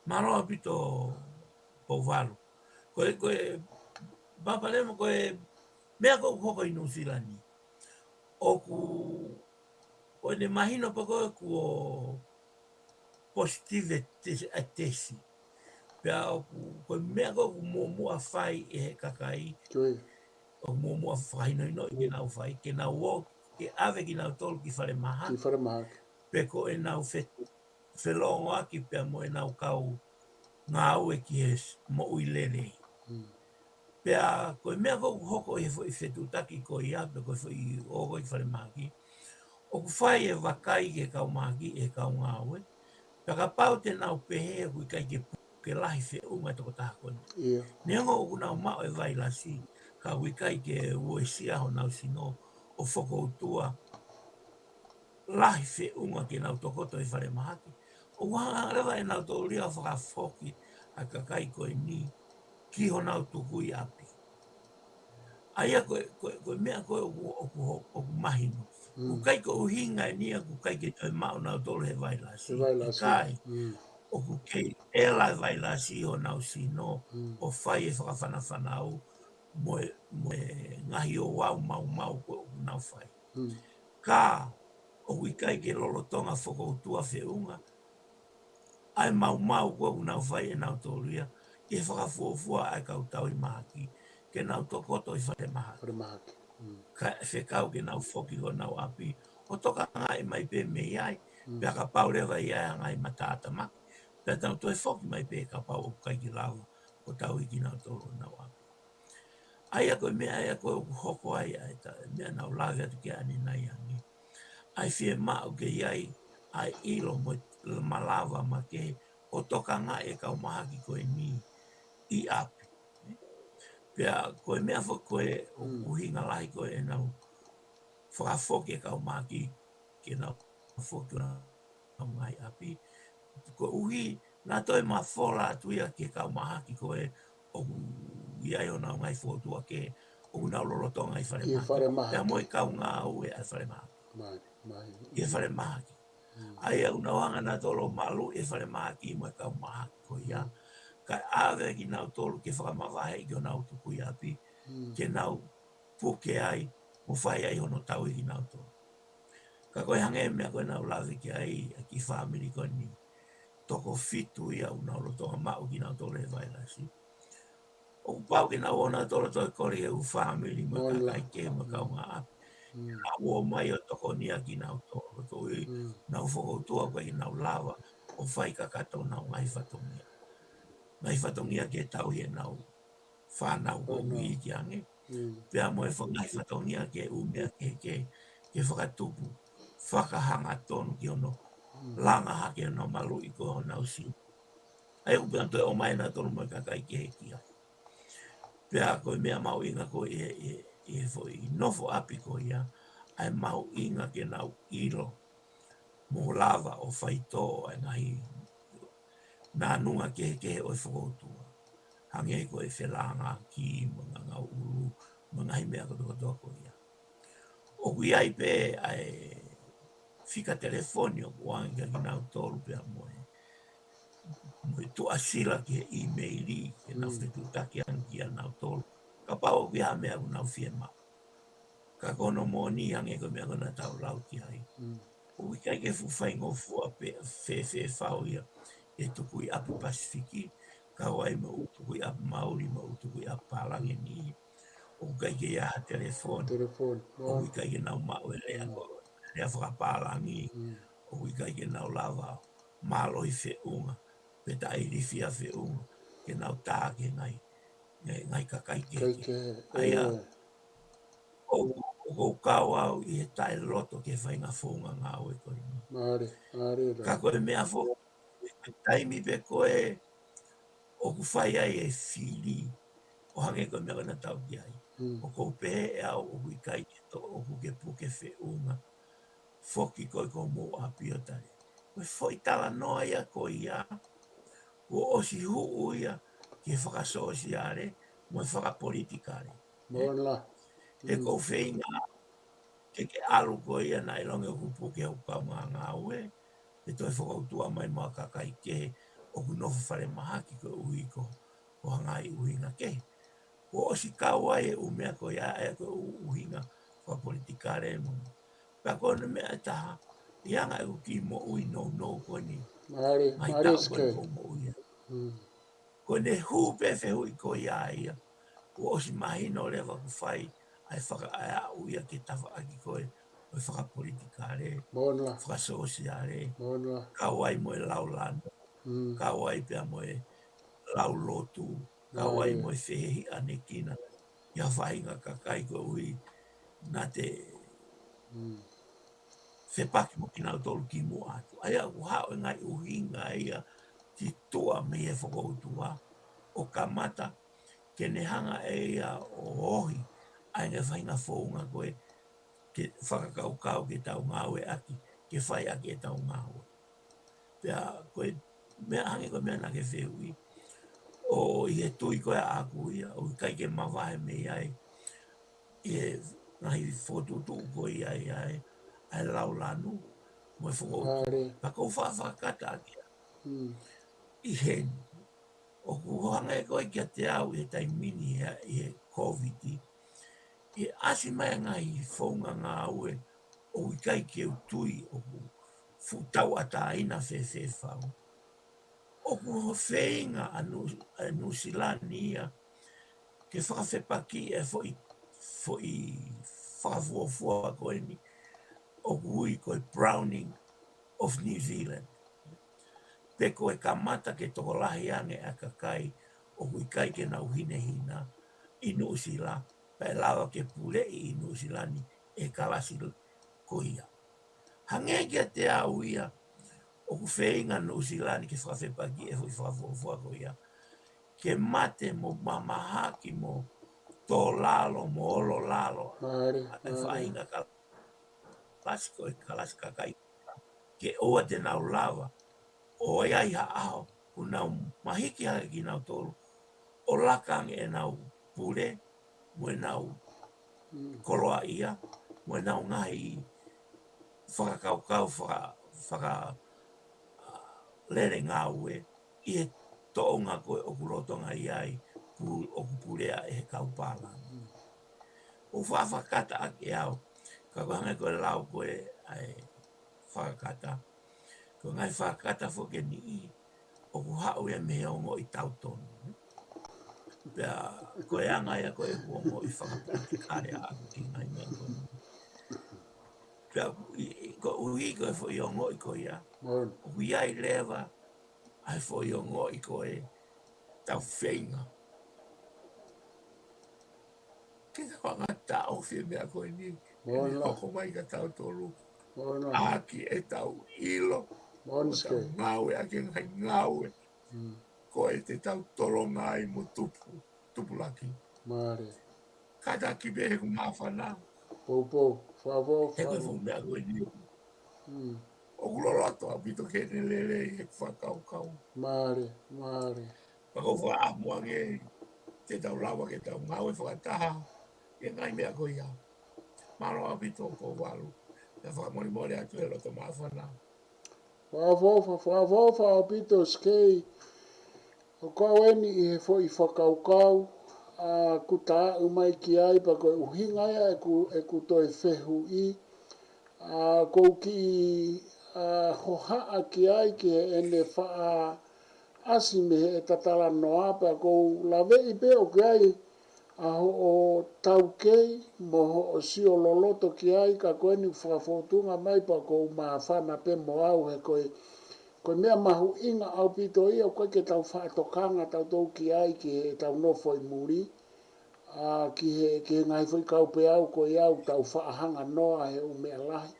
Mālō ʻaupito Pouvalu. Ko e, ko e, Papalema, ko e meʻa ʻoku hoko ʻi Nuʻusila ni, ʻoku, ʻoku ne mahino pē ko ē kuo positive e tesi, ʻa e tesi. Pea ʻoku, ko e meʻa ko ē ʻoku muʻomuʻa fai ʻe he kakai, ʻoku muʻomuʻa fakahinohinoʻi ke nau fai, ke nau ō, ke ʻave kinautolu ki falemahaki. Ki falemahaki. Pe ko ʻenau fe-, felōngoaki pea mo ʻenau kau ngāue ki he s-, moʻui lelei. Pea ko e meʻa ʻoku hoko ʻi he foʻi fetuʻutaki ko ia, pe ko e foʻi ō ko ē ki falemahaki, ʻoku fai e vakai ki he kau mahaki ʻe he kau ngāue, pea kapau te nau pehē ʻoku ʻikai ke pu-, ke lahi feʻunga e tokotaha ko eni. Neongo ʻoku nau maʻu e vailasi, ka ʻoku ʻikai ke uesia honau sino ʻo fokoutua lahi feʻunga ke nau tokoto ʻi falemahaki. ʻOku hanga leva ʻe nautolu ia ʻo fakafoki ʻa e kakai ko eni ki honau tukuʻi ʻapi. ʻA ia ko e, ko e, ko e meʻa ko ē ʻoku, ʻoku ho-, ʻoku mahino. ʻOku ʻikai ko e ʻuhinga eni ia ʻoku ʻikai ke toe maʻu nautolu he vailasi. He vailasi. ʻIkai. ʻOku kei ʻela e vailasi ʻi honau sino ʻo fai e fakafanafanau mo e, mo e ngaahi ouau maumau ko ē ʻoku nau fai. Ka, ʻoku ʻikai ke lolotonga fokoutua feʻunga ʻa e maumau ko ē ʻoku nau fai ʻe nautolu ia, ke fakafuofua ʻa e kau tauhi mahaki ke nau tokoto ʻi fale mahaki. Fale mahaki. Mm. Kae fekau ke nau foki ki honau ʻapi ʻo tokangaʻi mai pē mei ai. Mm. Pea kapau leva ʻe ʻi ai ha ngaahi matātamaki, pea nau toe foki mai pē kapau ʻoku ʻikai ke lava ʻo tauhi kinautolu honau ʻapi. ʻA ia ko e meʻa ia ko ē ʻoku hoko ai ʻa e ta-, meʻa naʻá ku lave atu ki ai ʻanenai ange. ʻA e fiemaʻu ke ʻi ai ʻa e ʻilo mo e malava makehe ʻo tokangaʻi e kau mahaki ko eni ʻi ʻapi. Pea ko e meʻa foki ko ē ʻoku Mm. ʻuhinga lahi ko ē ʻenau fakafoki e kau mahaki ke nau foki ki honau ngaahi ʻapi. Koeʻuhi naʻa toe mafola atu ia ki he kau mahaki ko ē ʻoku ʻi ai honau ngaahi fokoutua kehe ʻoku nau lolotonga ʻi fale ʻI mahaki. fale mahaki. Pea mo e kau ngāue ʻa e fale mahaki. Mai, mai. ʻI he fale mahaki. Mm. ʻA ia ʻoku nau hanga nautolu ʻo maluʻi e fale mahaki mo e kau mahaki ko ia. Mm. Kae ʻave kinautolu ke fakamavaheʻi ki honau tukui ʻapi. Mm. Ke nau puke ai, mo fai ai hono tauhi kinautolu. Ka ko e hangē meʻa ko ē naʻá ku lave ki ai, ʻa e kiʻi fāmili ko eni. Toko fitu ia ʻoku nau lolotonga maʻu kinautolu e vailasi. ʻOku pau ke nau ō nautolu ʻo toe kole ki he ʻū fāmili mo e Mola. kakai kehe mo e kaungāʻapi. Mm. Ke nau ō mai ʻo tokonia kinautolu. Koeʻuhi Mm. nau fokoutua ʻoku ʻikai ke nau lava ʻo fai kakato honau ngaahi fatongia. Ngaahi fatongia ke tauhi ʻenau fānau ko Fānau. ui ki ange. Mm. Pea mo e fa-, ngaahi fatongia ke ʻū meʻa ke, ke, ke fakatupu fakahangatonu ki hono Mm. langa hake hono maluʻi ko honau siu. ʻA ia ʻoku pea toe ō mai nautolu mo e kakai kehe ki ai. Pea ko e meʻa mahuʻinga ko ē ʻi he, ʻi he, ʻi he foʻi nofo ʻapi ko ia, ʻa e mahuʻinga ke nau ʻilo mo lava ʻo faitō ʻa e ngaahi nānunga kehekehe ʻo e fokoutua. Hangē ko e felāngaaki, mo e ngangauʻulu, mo e ngaahi meʻa kotokotoa ko ia. ʻOku ʻi ai pē ʻa e fika telefoni ʻoku ʻoange kia kinautolu pea mo e, mo e tuʻasila ki he ʻīmeili, ke nau Mm. fetuʻutaki ange kia nautolu. Kapau ʻoku ʻi ai ha meʻa ʻoku nau fiemaʻu. Ka ko hono moʻoni hangē ko e meʻa ko ē naʻa tau lau ki ai. Mm. ʻOku ʻikai ke fuʻu faingofua pē fēfē fau ia e tukui ʻapi Pasifiki, kau ai mo e ʻū tukui ʻapi Mauli, mo e ʻū tukui ʻapi pālangi ni. ʻOku ʻikai ke ʻi ai ha telefoni. Telefoni. ʻOku ʻikai ke nau maʻu e lea Mm. ko, lea fakapālangi. Mm. ʻOku ʻikai ke nau lava mālohi feʻunga, pe taʻe ilifia feʻunga, ke nau tā ki he ngaahi, ngaahi, ngaahi kakai kehe. Kakai kehe. ʻA ia, ʻE. ʻoku, ʻoku ou kau au ʻi he taʻeloto ki he faʻahinga founga ngāue ko eni. Mālie, mālie lā. Ka ko e meʻa foki, ko e taimi pē ko ē ʻoku fai ai e fili, ʻo hangē ko e meʻa ko ē naʻa tau ki ai. Mm. ʻOku ou pehē ʻe au ʻoku ʻikai ke tō, ʻoku ke puke feʻunga. Foki koe ki homou ʻapi ʻo tali. Ko e foʻi talanoa ia ko ia, kuo ʻosi huʻu ia ki he fakasōsiale, mo e fakapolitikale. Mola. He Mm. ʻoku ou feinga ke ke ʻalu koe ia naʻa ʻiloange ʻoku puke hoku kaungā ngāue, ke toe fokoutua mai mo ha kakai kehe ʻoku nofo fale mahaki koeʻuhi ko, ko ha ngaahi ʻuhinga kehe. Kuo ʻosi kau ai e ʻū meʻa ko ia, ʻa ia ko e ʻū ʻuhinga fakapolitikale mo. Pea ko hono meʻa ʻe taha, ʻi he anga ʻeku kiʻi moʻui nounou ko eni. Mālie, Ngaahi mālie taʻu ko eni Sike. ʻoku ou moʻui ai. Mm. Ko ʻene hū pē fehuʻi ko ia ia. Kuo ʻosi mahino leva ʻoku fai ʻa e faka-, ʻa e aʻu ia ki he tafaʻaki ko ē ʻo e fakapolitikale, Mola. fakasōsiale, Mola. kau ai mo e lau lanu, Mm. kau ai pea mo e lau lotu, kau ai Mālie. mo e fehiʻanekina ʻi ha faʻahinga kakai koeʻuhi naʻa te Mm. fepaki mo kinautolu kimuʻa atu. ʻA ia ʻoku haʻu e ngaahi ʻuhinga ia ki tuʻa mei he fokoutua ʻo kamata ke ne hanga ʻe ia ʻo ohi ʻa e ngaahi faʻahinga founga ko ē ke fakakaukau ke tau ngāueʻaki, ke fai ʻaki ʻetau ngāue. Pea ko e meʻa hangē ko e meʻa naʻa ke fehuʻi, ʻo ʻi he tui ko ē ʻaʻaku ia, ʻoku ʻikai ke mavahe mei ai ʻi he ngaahi fokotuʻutuʻu ko ia ʻi ai, ʻa e lau lanu, mo e fokoutua. Mālie. Pea ʻoku ou faʻa fakakata ʻaki ia. Mm. ʻI heni, ʻoku hangē ko ē kiate au ʻi he taimi ni ʻi he, ʻi he Covid, ʻi he ʻasi mai e ngaahi founga ngāue ʻoku ʻikai ke u tui ʻoku fuʻu tauʻatāina fēfē fau. ʻOku feinga ʻa Nu-, ʻa Nuʻusila ni ia ke fakafepakiʻi e foʻi, foʻi fakafuofua ko eni ʻoku ui ko e Browning of New Zealand. Pe ko e kamata ke tokolahi ange ʻa e kakai ʻoku ʻikai ke nau hinehina ʻi Nuʻusila, pea ʻe lava ke puleʻi ʻi Nuʻusila ni ʻe he kalasi ko ia. Hangē kiate au ia, ʻoku feinga Nuʻusila ni ke fakafepakiʻi e foʻi fakafuofua ko ia ke mate mo mamahaki mo tō lalo mo olo lalo ʻa e faʻahinga kalasi ko e kalasi kakai ke ʻoua te nau lava ʻo ʻi ai ha ʻaho ʻoku nau mahiki hake kinautolu ʻo laka ange ʻenau pule mo ʻenau koloaʻia mo ʻenau ngaahi fakakaukau faka, faka, a, lele ngāue ʻi he toʻonga ko ē ʻoku lolotonga ʻi ai pu-, ʻoku pulea ʻe he kau pālangi. ʻOku fakakata ʻaki au, ka ko e hangē ko e lau ko ē ʻa e fakakata. Ko e ngaahi fakakata foki ʻe niʻihi ʻoku haʻu ia mei he ongoʻi tautonu. Pea ko e anga ia ko ē ʻeku ongoʻi fakapolitikale ʻaʻaku ki he ngaahi meʻa ko eni. Pea ʻi, ʻi, koeʻuhi ko e foʻi ongoʻi ko ia, ʻoku ʻi ai leva ʻa e foʻi ongoʻi ko ē tau feinga ke tau hanga ʻo taʻofi e meʻa ko eni ʻe hoko mai kia tautolu. ʻAki ʻetau ʻilo, ʻo tau ngāueʻaki e ngaahi ngāue ko ē te tau tolonga ai mo tupu, tupulaki. Kātaki pē he ʻoku māfana. Poupou, fakafou, he ko e foʻi meʻa ko eni ʻoku loloto ʻaupito ke ne lelei he fakakaukau. Mālie, mālie. Pea ʻoku ou fakaʻamu ange te tau lava ke tau ngāue fakataha ʻi he ngaahi meʻa ko ia. Mālō ʻaupito ʻoku ou ʻalu. Pea fakamolemole atu he loto māfana. Fakafou, fakafou, fakafou ʻaupito Sikei. ʻOku ou ʻi heni ʻi he foʻi fakakaukau, ʻa, ʻoku ta aʻu mai ki ai pea ko e ʻuhinga ia ʻeku, ʻeku toe fehuʻi, ʻa, ʻoku ou kiʻi, ʻa, hohaʻa ki ai ki heʻene faʻa ʻasi mei heʻeta talanoa pea ʻoku ou laveʻi pē ʻoku ʻi ai ʻa hoʻo taukei mo hoʻo sio loloto ki ai ka ko eni ʻoku fakafōtunga mai pea ʻoku ou māfana pē mo au he ko e, ko e meʻa mahuʻinga ʻaupito ia ʻoku ʻikai ke tau faʻa tokanga tautolu ki ai ki heʻetau nofo ʻi muli, ʻa, ki he, ki he ngaahi foʻi kaupeau ko ia ʻoku tau faʻa hanga noa he ʻū meʻa lahi.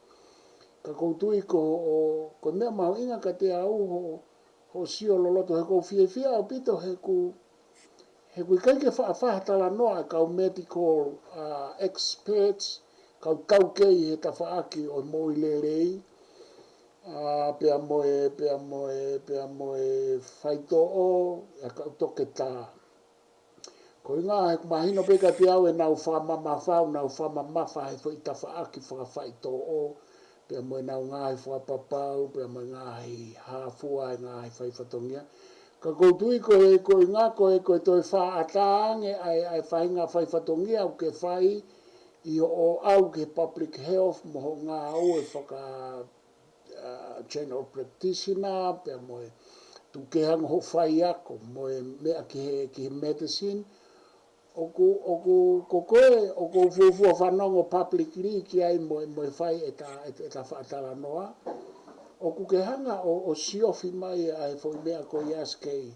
Ka ʻoku ou tui ko hoʻo, ko e meʻa mahuʻinga kiate au hoʻo, hoʻo sio loloto he ʻoku ou fiefia ʻaupito he ʻoku, he ʻoku ʻikai ke faʻa fai ha talanoa ʻa e kau medical, ʻa, experts, kau taukei he tafaʻaki ʻo e moʻui lelei, ʻa, pea mo e, pea mo e, pea mo e faitoʻo, ʻa e kau toketā. Ko e ʻuhinga he ʻoku mahino pē kiate au ʻenau fakamamafa, ʻenau fakamamafa he foʻi tafaʻaki fakafaitoʻo, pea mo ʻenau ngaahi fakapapau, pea mo e ngaahi hāfua, e ngaahi fai fatongia. Ka ʻoku ou tui ko e, ko e ʻuhinga ko e, ko e toe faʻa ʻatā ange ʻa e, ʻa e faʻahinga fai fatongia ʻoku ke fai ʻi hoʻo ʻalu ki he public health mo hoʻo ngāue faka, ʻa, general practitioner, pea mo e tuku ke hanga hoʻo faiako mo e meʻa ki he, ki he medicine. ʻOku, ʻoku, ko koe, ʻoku ou fuofua fanongo publicly ki ai mo e, mo e fai ʻeta, ʻeta, ʻeta faʻa talanoa. ʻOku ke hanga ʻo, ʻo siofi mai ʻa e foʻi meʻa ko ia Sikei.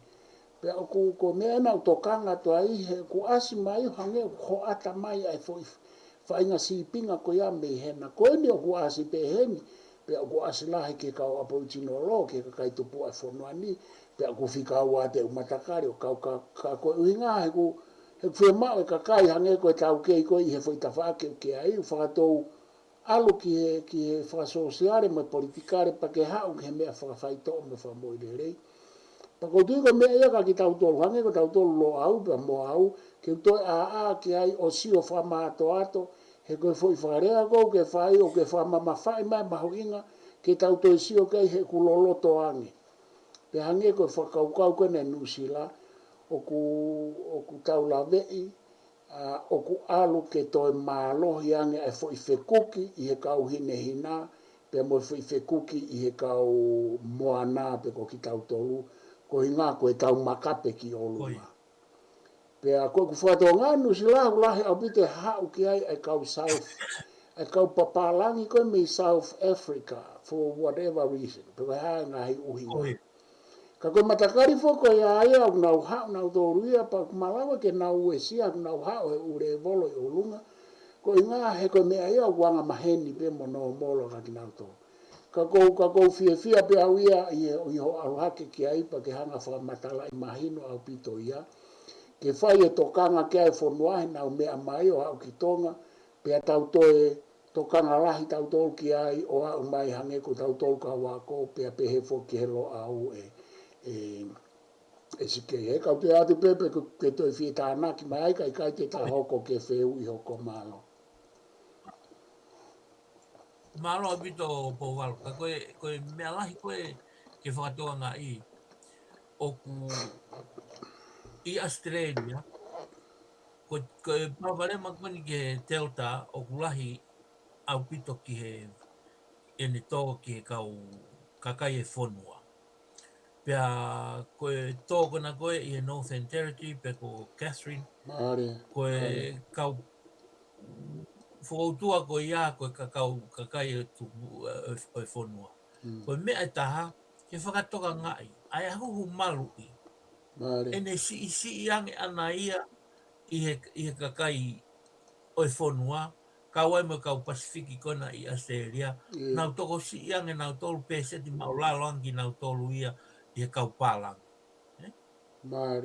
Pea ʻoku, ko e meʻa ena ʻoku tokanga atu ai he ʻoku ʻasi mai ʻo hangē ʻoku hoʻata mai ʻa e foʻi faʻahinga sīpinga ko ia mei hena. Ko eni ʻoku ʻasi pē heni, pea ʻoku ʻasi lahi ki he kau Aboriginal law, ki he kakai tupu ʻa e fonua ni, pea ʻoku fika ua te u matakali ʻo kau ka, ka ko e ʻuhinga he ʻoku, he ʻoku fiemaʻu e kakai hangē ko e taukei ko ē ʻi he foʻi tafaʻaki ʻoku ke ʻi ai, ʻo fakatou ʻalu ki he, ki he fakasōsiale mo e politikale pea ke haʻu ki he meʻa fakafaitoʻo mo e fakamoʻui lelei. Pea ʻoku ou tui ko e meʻa ia kia kitautolu, hangē ko tautolu Loʻau pea mo au, ke u toe ʻāʻā ki ai ʻo sio fakamātoato, he ko e foʻi fakalea ko ē ʻoku ke fai, ʻoku ke fakamamafaʻi mai mahuʻinga, ke tau toe sio ki ai he ʻoku loloto ange. Pea hangē ko e fakakaukau ko ena ʻa Nuʻusila, ʻoku, ʻoku tau laveʻi, ʻoku ʻalu ke toe mālohi ange ʻa e foʻi fekuki ʻi he kau hinehina, pea mo e foʻi fekuki ʻi he kau moana pe ko kitautolu, ko e ʻuhinga ko e tau makape ki ʻolunga. Pea ko ʻeku fakatokangaʻi Nuʻusila ʻoku lahi ʻaupito e haʻu ki ai ʻa e kau South, ʻa e kau papālangi ko ē mei South Africa, for whatever reason, pe ko e hā e ngaahi ʻuhinga. Ka ko e matakali foki ko ia ia ʻoku nau haʻu nautolu ia pea ʻoku malava ke nau uesia ʻoku nau haʻu he ʻū lēvolo ʻi ʻolunga, ko e ʻuhinga he ko e meʻa ia ʻoku anga maheni pē mo nōmolo kia kinautolu. Ka ʻoku ou, ka ʻoku ou fiefia pē au ia ʻi he, ʻi hoʻo ʻalu hake ki ai pea ke hanga fakamatalaʻi mahino ʻaupito ia. Ke fai e tokanga ki ai e fonua heʻenau meʻa mai ʻo aʻu ki Tonga, pea tau toe tokanga lahi tautolu ki ai ʻo aʻu mai hangē ko tautolu kau ako, pea pehē foki ki he Loʻau ē, ē, ē Sikeia. Kau toe ʻoatu pē pe ke, ke toe fie tānaki mai ai, ka ʻikai te ta hoko ki he fehuʻi hoko. Mālō. Mālō ʻaupito Pouvalu, ka ko e, ko e meʻa lahi ko ē ke fakatokangaʻi ʻoku ʻi ʻAositelēlia, ko, ko e palopalema ko eni ki he Delta ʻoku lahi ʻaupito ki he ʻene tō ki he kau kakai e fonua. Pea ko e tō ko ena ko ē ʻi he Northern Territory pe ko Katherine, ko e kau fokoutua ko ia ko e ka-, kau kakai e tupu, ē, ʻo e fonua. Ko e meʻa ʻe taha, ke fakatokangaʻi ʻa e ʻahuhu maluʻi ʻene siʻisiʻi ange ʻana ia ʻi he, ʻi he kakai ʻo e fonua, kau ai mo e kau Pasifiki ko ena ʻi ʻAositelēlia, nau tokosiʻi ange nautolu pēseti māʻulalo ange kinautolu ia ʻi he kau pālangi. Ē?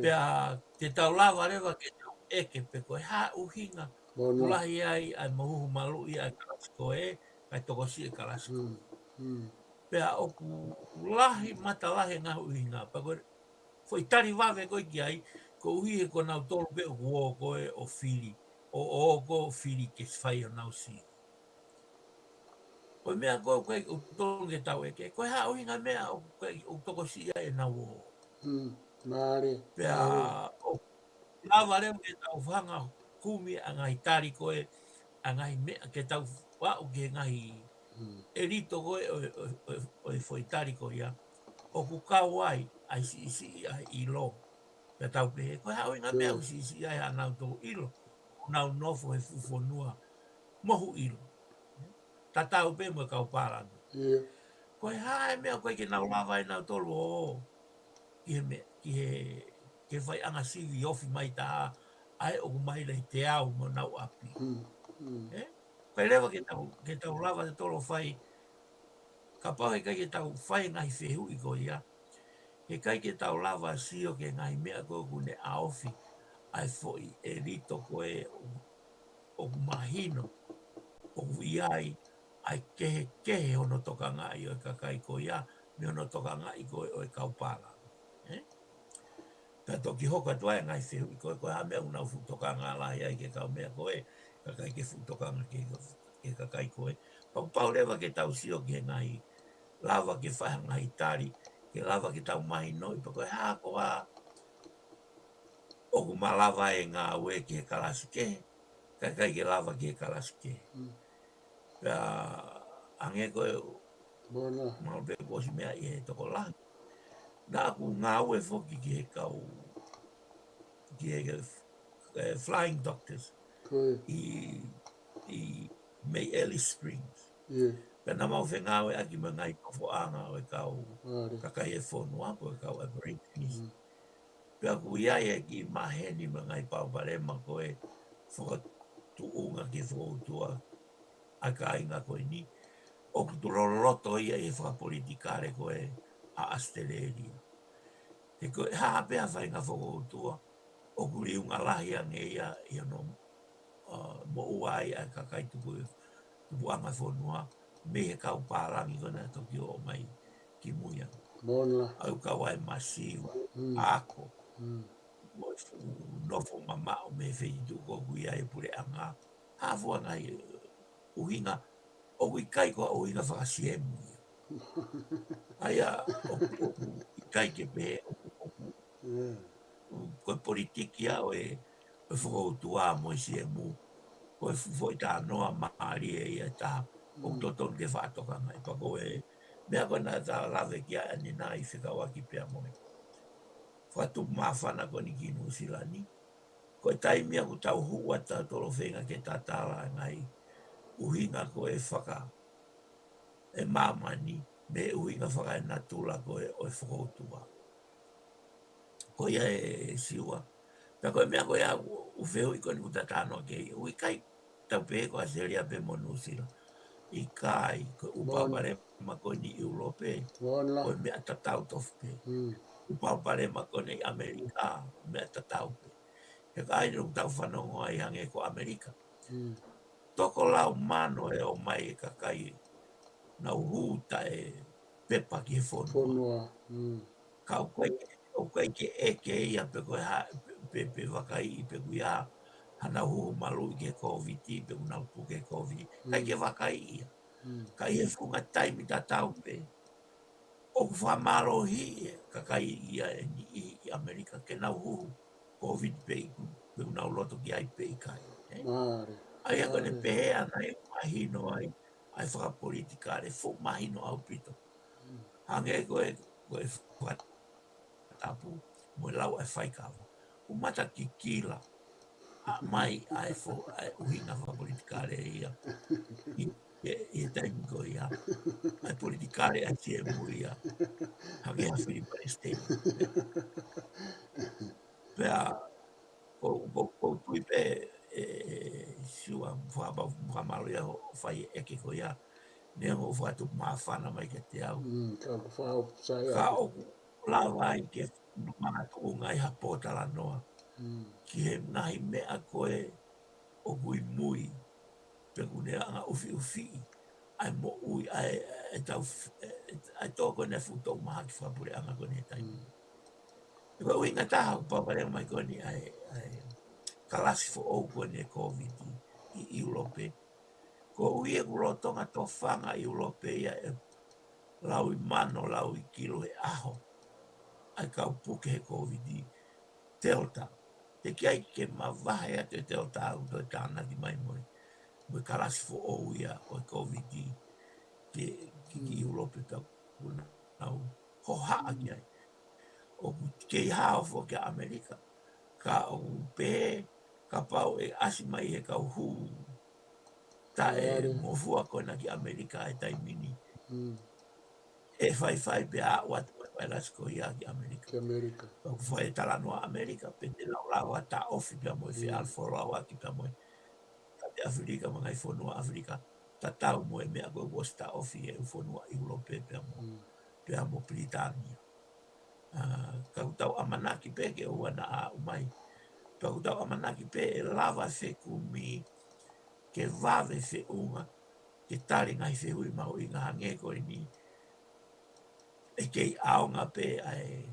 Pea te tau lava leva ke tau ʻeke pe ko e hā ʻuhinga ʻoku lahi ai ʻa e mohuhu maluʻi ʻa e kalasi ko ē, kae tokosiʻi e kalasi ko ē. Pea ʻoku lahi, matalahi e ngaahi ʻuhinga. Pea ko e foʻi tali vave ko ē ki ai, koeʻuhi he ko nautolu pē ʻoku ō ko ē ʻo fili, ʻo, ʻo, ko ē ʻo fili ke fai honau sivi. Ko e meʻa ko ē ʻoku ʻikai ke tonu ke tau ʻeke, ko e hā ʻuhinga e meʻa ʻoku ʻikai, ʻoku tokosiʻi ai ʻenau ō. Pea ʻoku lava leva ke tau hanga kumi ʻa e ngaahi tali ko ē, ʻa e ngaahi meʻa ke tau aʻu ki he ngaahi ʻelito ko ē ʻo, ʻo, ʻo, ʻo e foʻi tali ko ia. ʻOku kau ai ʻa e siʻisiʻi ʻa e ʻilo. Pea tau pehē, ko e hā ʻuhinga e meʻa ʻoku siʻisiʻi ai ʻa nautolu ʻilo, ʻoku nau nofo he fuʻu fonua mohu ʻilo. Tatau pē mo e kau pālangi. Ko e hā e meʻa ʻoku ʻikai ke nau lava ai nautolu ʻo ō ki he meʻa, ki he, ki he faiʻanga sivi ofi mai taha, ʻa ē ʻoku maile ʻi he teau mo honau ʻapi. Ē? ʻIkai leva ke tau, ke tau lava tautolu ʻo fai, kapau heʻikai ke tau fai e ngaahi fehuʻi ko ia, heʻikai ke tau lava sio ki he ngaahi meʻa ko ē ʻoku ne ʻaofi ʻa e foʻi ʻelito ko ē ʻoku, ʻoku mahino ʻoku ʻi ai ʻa e kehekehe hono tokangaʻi ʻo e kakai ko ia mei hono tokangaʻi ko ē ʻo e kau pālangi. Ē? Ka toki hoko atu ai e ngaahi fehuʻi ko ē, ko e hā e meʻa ʻoku nau fuʻu tokanga lahi ai ki he kau meʻa ko ē, kae ʻikai ke fuʻu tokanga ki he, ki he kakai ko ē. Pea ʻoku pau leva ke tau sio ki he ngaahi, lava ke fai ha ngaahi tali, ke lava ke tau mahinoʻi pe ko e hā koā ʻoku malava e ngāue ki he kalasi kehe, kae ʻikai ke lava ki he kalasi kehe. Pea hangē ko e, maʻu pē kuo ʻosi meʻa ʻi he tokolahi. Naʻa ku ngāue foki ki he kau, ki he, ē, Flying Doctors ʻi, ʻi mei Alice Springs. Pea naʻa mau fengāueʻaki mo e ngaahi nofoʻanga ʻo e kau kakai e fonua, ko e kau Aborigines. Pea ʻoku ʻi ai e kiʻi maheni mo e ngaahi palopalema ko ē fakatuʻunga ki he fokoutua ʻa e kāinga ko eni, ʻoku tuʻu loloto ia ʻi he fakapolitikale ko ē ʻa ʻAositelēlia. He ko e hā pē ha faʻahinga fokoutua, ʻoku liunga lahi ange ia ʻi hono, ā, moʻua ai ʻa e kakai tupu, tupuʻanga fonua, mei he kau pālangi ko ē naʻe toki ō mai kimui ange. ʻA ia ʻoku kau ai e masiva, ako, mo e fuʻu nofo mamaʻo mei he feituʻu ko ē ʻoku ʻi ai e puleʻanga, hā fua ngaahi ʻuhinga, ʻoku ʻikai ko ha ʻuhinga faka-Siemu ia. ʻA ia, ʻoku, ʻoku ʻikai ke pehē, ʻoku, ʻoku, ko e politiki ia ʻo e, ʻo e fokoutua mo e siemu, ko e fuʻu foʻi talanoa mālie ia ʻe taha ʻoku totonu ke fakatokangaʻi. Pea ko e meʻa ko ē naʻa ta lave ki ai ʻanenai fekauʻaki pea mo e fakatupu māfana ko eni ki Nuʻusila ni. Ko e taimi ia ʻoku tau hū atu tautolu ʻo feinga ke tatala e ngaahi ʻuhinga ko e faka ʻe māmani, mei he ʻuhinga fakaenatula ko e ʻo e fokoutua. Ko ia ē Siua. Pea ko e meʻa ko ia ʻoku fehuʻi ko eni ʻoku ta talanoa ki ai. ʻOku ʻikai tau pehē ko ʻAositelēlia pē mo Nuʻusila. ʻIkai, ko e ʻū palopalema ko eni ʻi ʻIulope. Ko e meʻa tatau tofu pē. ʻŪ palopalema ko eni ʻi ʻAmelika, meʻa tatau pē. He ka ai ʻoku tau fanongo ai hangē ko ʻAmelika. Toko lau mano ʻe ō mai e kakai naʻa nau hū taʻe pepa ki he fonua. Ka ʻoku ʻikai, ʻoku ʻikai ke ʻeke ia pe ko e hā, pe, pe vakaiʻi pe ʻoku ʻi ai haʻanau huhu maluʻi ki he Kōviti, pe ʻoku nau puke Kōviti. ʻIkai ke vakaiʻi ia. Ka ʻi he funga taimi tatau pē, ʻoku fakamālohiʻi e kakai ia ʻe niʻihi ʻi ʻAmelika ke nau huhu Kōviti pe ʻoku, pe ʻoku nau loto ki ai pe ʻikai. ʻA ia ko ʻene pehē ʻana ʻoku mahino ai ʻa e fakapolitikale, fuʻu mahino ʻaupito. Hangē ko e, ko e fakatapu mo e lau ʻa e faikava. ʻOku matakikila ʻa mai ʻa e fo, ʻa e ʻuhinga fakapolitikale ia. ʻI, ʻi, ʻi he taimi ko ia. ʻA e politikale ʻa e siemu ia. Hangē ha fili palesiteni. Pea, ko, ko, ko tui pē, ʻe, ʻe, Siua faka, fakamālō ia hoʻo fai ʻeke ko ia. Neongo ʻoku fakatupu māfana mai kiate au. Ka ʻoku lava ai ke makatuʻunga ai ha pōtalanoa ki he ngaahi meʻa ko ē ʻoku ʻi mui, pe ʻoku ne anga ʻufiʻufiʻi ʻa e moʻui ʻa e, ʻa e tau f, ʻa e, ʻa e tō ko eni ʻa e fuʻu toʻu mahaki fakapuleʻanga ko eni he taimi. Ko e ʻuhinga taha ʻoku palopalema mai ko eni ʻa e, ʻa e kalasi foʻou ko eni e Kōviti ʻi ʻIulope. Koeʻuhi ʻoku lolotonga tofanga ʻIulope ia ʻe laui mano, laui kilo he ʻaho ʻa e kau puke he Kōviti Delta. Teʻeki ai ke mavahe atu e Delta ʻo toe tānaki mai mo e, mo e kalasi foʻou ia ʻo e Kōviti ki, ki, ki ʻIulope ka ʻoku nau hohaʻa ki ai. ʻOku kei hao foki ʻa ʻAmelika. Ka ʻoku pehē kapau ʻe ʻasi mai he kau hū taʻengofua ko ena ki ʻAmelika he taimi ni, ʻe faifai pea aʻu atu mai e vailasi ko ia ki ʻAmelika. Ka ʻoku fai e talanoa ʻAmelika, pe te nau lava ʻo taʻofi pea mo e feʻalufolau ʻaki pea mo e South ʻAfilika mo e ngaahi fonua ʻAfilika, tatau mo e meʻa ko ē kuo ʻosi taʻofi ʻe he fonua ʻIulope pea mo, pea mo Pilitānia. ʻA, ka ʻoku tau ʻamanaki pē ke ʻoua naʻa aʻu mai. Pea ʻoku tau ʻamanaki pē ʻe lava e fekumi ke vave feʻunga ke tali e ngaahi fehuʻi mahuʻinga hangē ko eni. ʻE kei ʻaonga pē ʻa e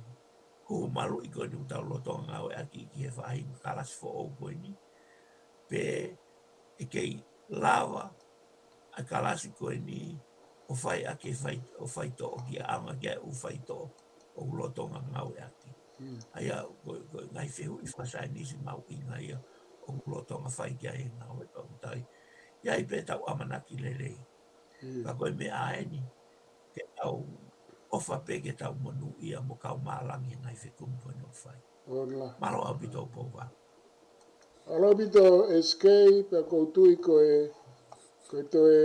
huhu maluʻi ko eni ʻoku tau lolotonga ngāueʻaki ki he faʻahinga kalasi foʻou ko eni. Pe ʻe kei lava ʻa e kalasi ko eni ʻo fai ʻaki e fai, ʻo faitoʻo ki ai, ʻaonga ki ai e ʻū faitoʻo ʻoku lolotonga ngāueʻaki. ʻA ia ko e, ko e ngaahi fehuʻi fakasaienisi mahuʻinga ia ʻoku lolotonga fai ki ai e ngāue pea ʻoku tau ʻi ai pē ʻetau ʻamanaki lelei. Ka ko e meʻa eni, ke tau ʻofa pē ke tau monūʻia mo kau mālangi he ngaahi fekumi ko eni ʻoku fai. Mālō ʻaupito Pouvalu. Mālō ʻaupito S K, pea ʻoku ou tui ko e, ko e toe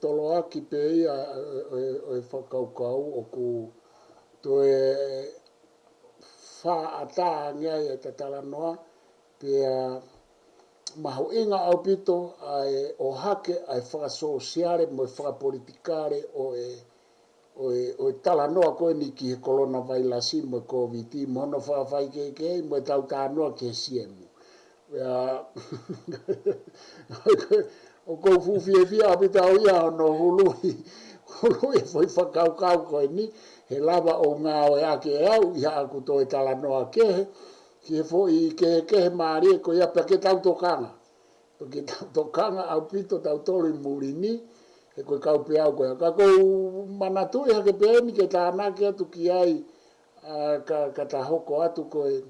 toloaki pē ia ʻo e, ʻo e fakakaukau ʻoku toe fakaʻatā ange ai ʻeta talanoa, pea mahuʻinga ʻaupito ʻa e ʻohake ʻa e fakasōsiale mo e fakapolitikale ʻo e, ʻo e, ʻo e talanoa ko eni ki he kolona vailasi mo e Kōviti, mo hono fakafaikehekeheʻi mo ʻetau talanoa ki he siemu. Pea, ʻoku ou fuʻu fiefia ʻaupito au ia hono huluʻi, huluʻi e foʻi fakakaukau ko eni, he lava ʻo ngāueʻaki ʻe au ʻi haʻaku toe talanoa kehe, ki he foʻi kehekehe mālie ko ia pea ke tau tokanga. Pea ke tau tokanga ʻaupito tautolu ʻi muli ni, he ko e kau peau ko ia. Ka ʻoku ou manatuʻi hake pē eni ke tānaki atu ki ai, ʻa, ka, ka ta hoko atu ko e,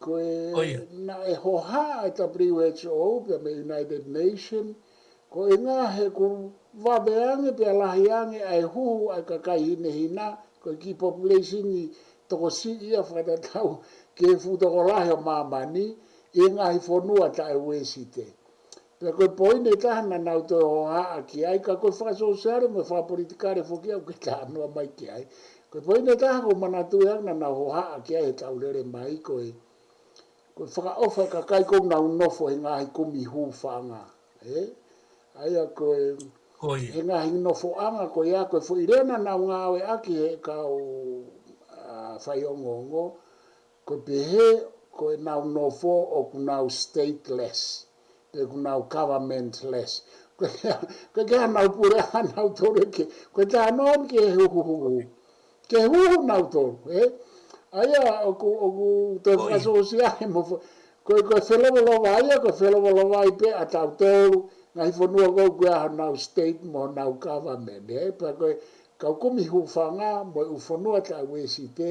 Ko e ʻOia. Naʻe hohaʻa e W H O pea mei he United Nations, ko e ʻuhinga he ʻoku vave ange pea lahi ange ʻa e huhu ʻa e kakai hinehina, ko e kiʻi population ʻi tokosiʻi ia fakatatau ki he fuʻu tokolahi ʻo māmani, ʻi he ngaahi fonua taʻe Uēsite. Pea ko e poini ʻe taha naʻa nau toe hohaʻa ki ai, ka ko e fakasōsiale mo e fakapolitikale foki ʻoku ke talanoa mai ki ai. Ko e poini ʻe taha ʻoku ou manatuʻi ange naʻa nau hohaʻa ki ai he taʻu lele mai ko e, ko e fakaʻofa e kakai ʻoku nau nofo he ngaahi kumi hūfanga. Ē? ʻA ia ko e, ʻOia. He ngaahi nofoʻanga ko ia ko e foʻi lea naʻa nau ngāueʻaki he kau, ʻa, faiongoongo, ko e pehē, ko ʻenau nofo ʻoku nau stateless, pe ʻoku nau governmentless. Ko e, ko e ʻikai ke ʻi ai hanau puleʻanga nautolu ke, ko e talanoa ki he huhuhu. Ke huhu nautolu, ē? ʻA ia ʻoku, ʻoku toe ʻOia. Fakasōsiale mo fo-, ko e, ko e felovalovaʻi ia, ko e felovalovaʻi pē ʻa tautolu, ngaahi fonua ko ē ʻoku ʻi ai honau state mo honau government, ē? Pea ko e kau kumi hūfanga mo e ʻū fonua taʻe Uēsite,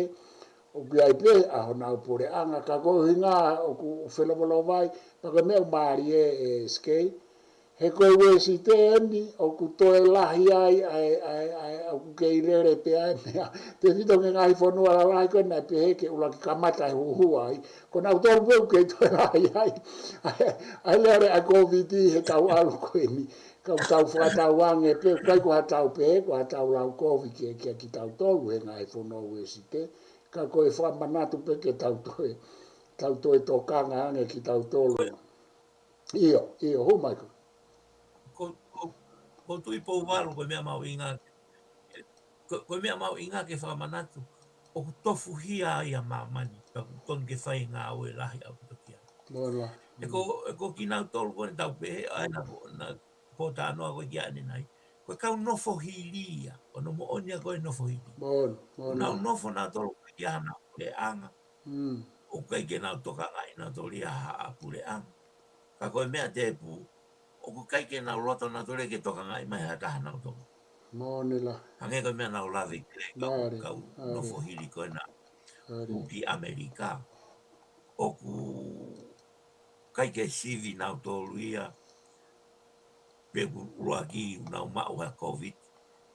ʻoku ʻi ai pē ʻa honau puleʻanga, ka ko e ʻuhinga ʻoku felovalovaʻi, pea ko e meʻa ʻoku mālie ē, ē, Skei. He ko e Uēsite eni ʻoku toe lahi ai, ʻa e, ʻa e, ʻa e, ʻoku kei lele pē ʻa e meʻa. Tefito ki he ngaahi fonua lalahi ko ē naʻe pehē ke ʻuluaki kamata e huhu ai. Ko nautolu pē ʻoku kei toe lahi ai. ʻA e, ʻa e lele ʻa e Covid he taʻu ʻalu ko eni. Ka ʻoku tau fakatauange pē, ʻikai ko ha tau pehē, ko ha tau lau Covid ki, kia kitautolu he ngaahi fonua Uēsite. Ka ko e fakamanatu pē ke tau toe, tau toe tokanga ange kitautolu. ʻIo, ʻio, hū mai ko. Ko, ko, ko Tuʻi Pouvalu ko e meʻa mahuʻinga. Ko, ko e meʻa mahuʻinga ke fakamanatu. ʻOku tofuhia ai ʻa māmani, pea ʻoku tonu ke fai ngāue lahi ʻaupito ki ai. Mola. ʻE ko, ʻe ko kinautolu ko eni tau pehē, ʻa ena ko, na, ko talanoa ko ē ki ai ʻanenai. Ko e kau nofo hili ia, ko hono moʻoni ia ko e nofo hili. Mola, mola. Nau nofo nautolu ko e ʻi ai hanau puleʻanga. Mm. ʻOku ʻikai ke nau tokangaʻi nautolu ia ha puleʻanga. Ka ko e meʻa tēpū, ʻoku ʻikai ke nau loto nautolu ke tokangaʻi mai ha taha nautolu. Moʻoni lā. Hangē ko e meʻa naʻa ku lave ki ai, kau, Mālie, kau mālie. Nofo hili ko ena. Mālie. ʻOku ʻi ʻAmelika. ʻOku ʻikai ke sivi nautolu ia. Pe ʻoku ʻuluaki ʻoku nau maʻu ha Covid.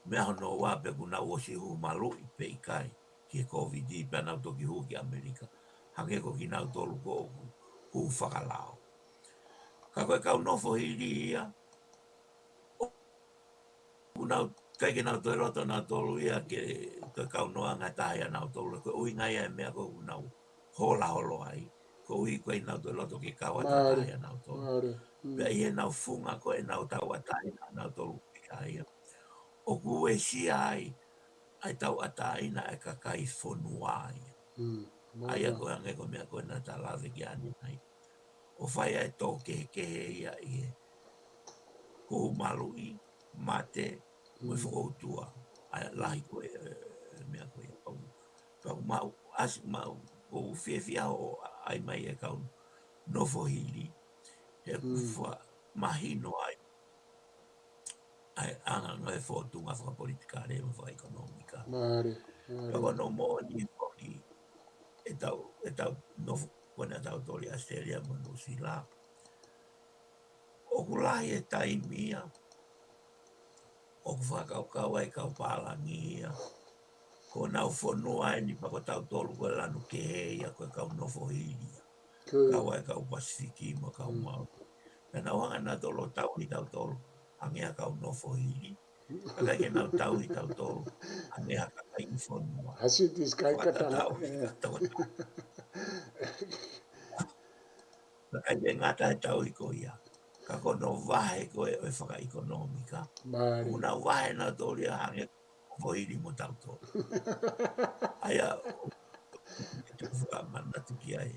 Meʻa hono ua pe ʻoku nau ʻosi hū maluʻi pe ʻikai ki he Covid pea nau toki hū ki ʻAmelika. Hangē ko kinautolu ko ē ʻoku hū fakalao. Ka ko e kau nofo hili ia, ʻoku nau, ʻikai ke nau toe loto nautolu ia ke toe kaunoa ngataʻi ʻa nautolu. Ko e ʻuhinga ia e meʻa ko ē ʻoku nau hola holo ai. Koeʻuhi ko ʻenau toe loto ke kau atu Mālie, ʻa nautolu. Mālie. Mm. Pea ʻi heʻenau funga ko ē ʻenau tauʻatāina ʻa nautolu ʻi ai. ʻOku uesia ai ʻa e tauʻatāina ʻa e kakai fonua ia. Mm, ʻA ia moʻoni. Ko e hangē ko e meʻa ko ena naʻa ta lave ki ai ʻanenai. ʻO fai ʻa e tō kehekehe ia ʻi he kuo maluʻi, mate, mo e Mm. fokoutua. ʻA e lahi ko ē, ē, meʻa ko ia. Pau, pau mau, ʻasi mau, ʻoku ou fiefia ʻo ʻai mai e kau nofo hili. He ʻoku Mm. fakamahino ai ʻa e anga ngaahi fōtunga fakapolitikale mo fakaʻekonōmika. Mālie, mālie. Pea ko hono moʻoni foki ʻetau, ʻetau nofo ko ena ʻa tautolu ʻi ʻAositelēlia mo Nuʻusila. ʻOku lahi e taimi ia ʻoku fakakaukau ai kau pālangi ia. Ko honau fonua eni pea ko tautolu ko e lanu kehe ia ko e kau nofo hili ia. Ko ia. Kau ai kau Pasifiki mo kau Mm. Mauli. Pea nau hanga nautolu ʻo tauhi tautolu hangē ha kau nofo hili. Ka ʻikai ke nau tauhi tautolu hangē ha kakai ʻi fonua. Ha citizens kae Fakatatau ʻi tautolu. Ka ʻikai ke ngata he tauhi ko ia. Ka ko hono vahe ko ē ʻo e fakaʻekonōmika. Mālie. ʻOku nau vahe nautolu ia hangē nofo hili mo tautolu. ʻA ia, ʻo, ʻo fakamanatu ki ai.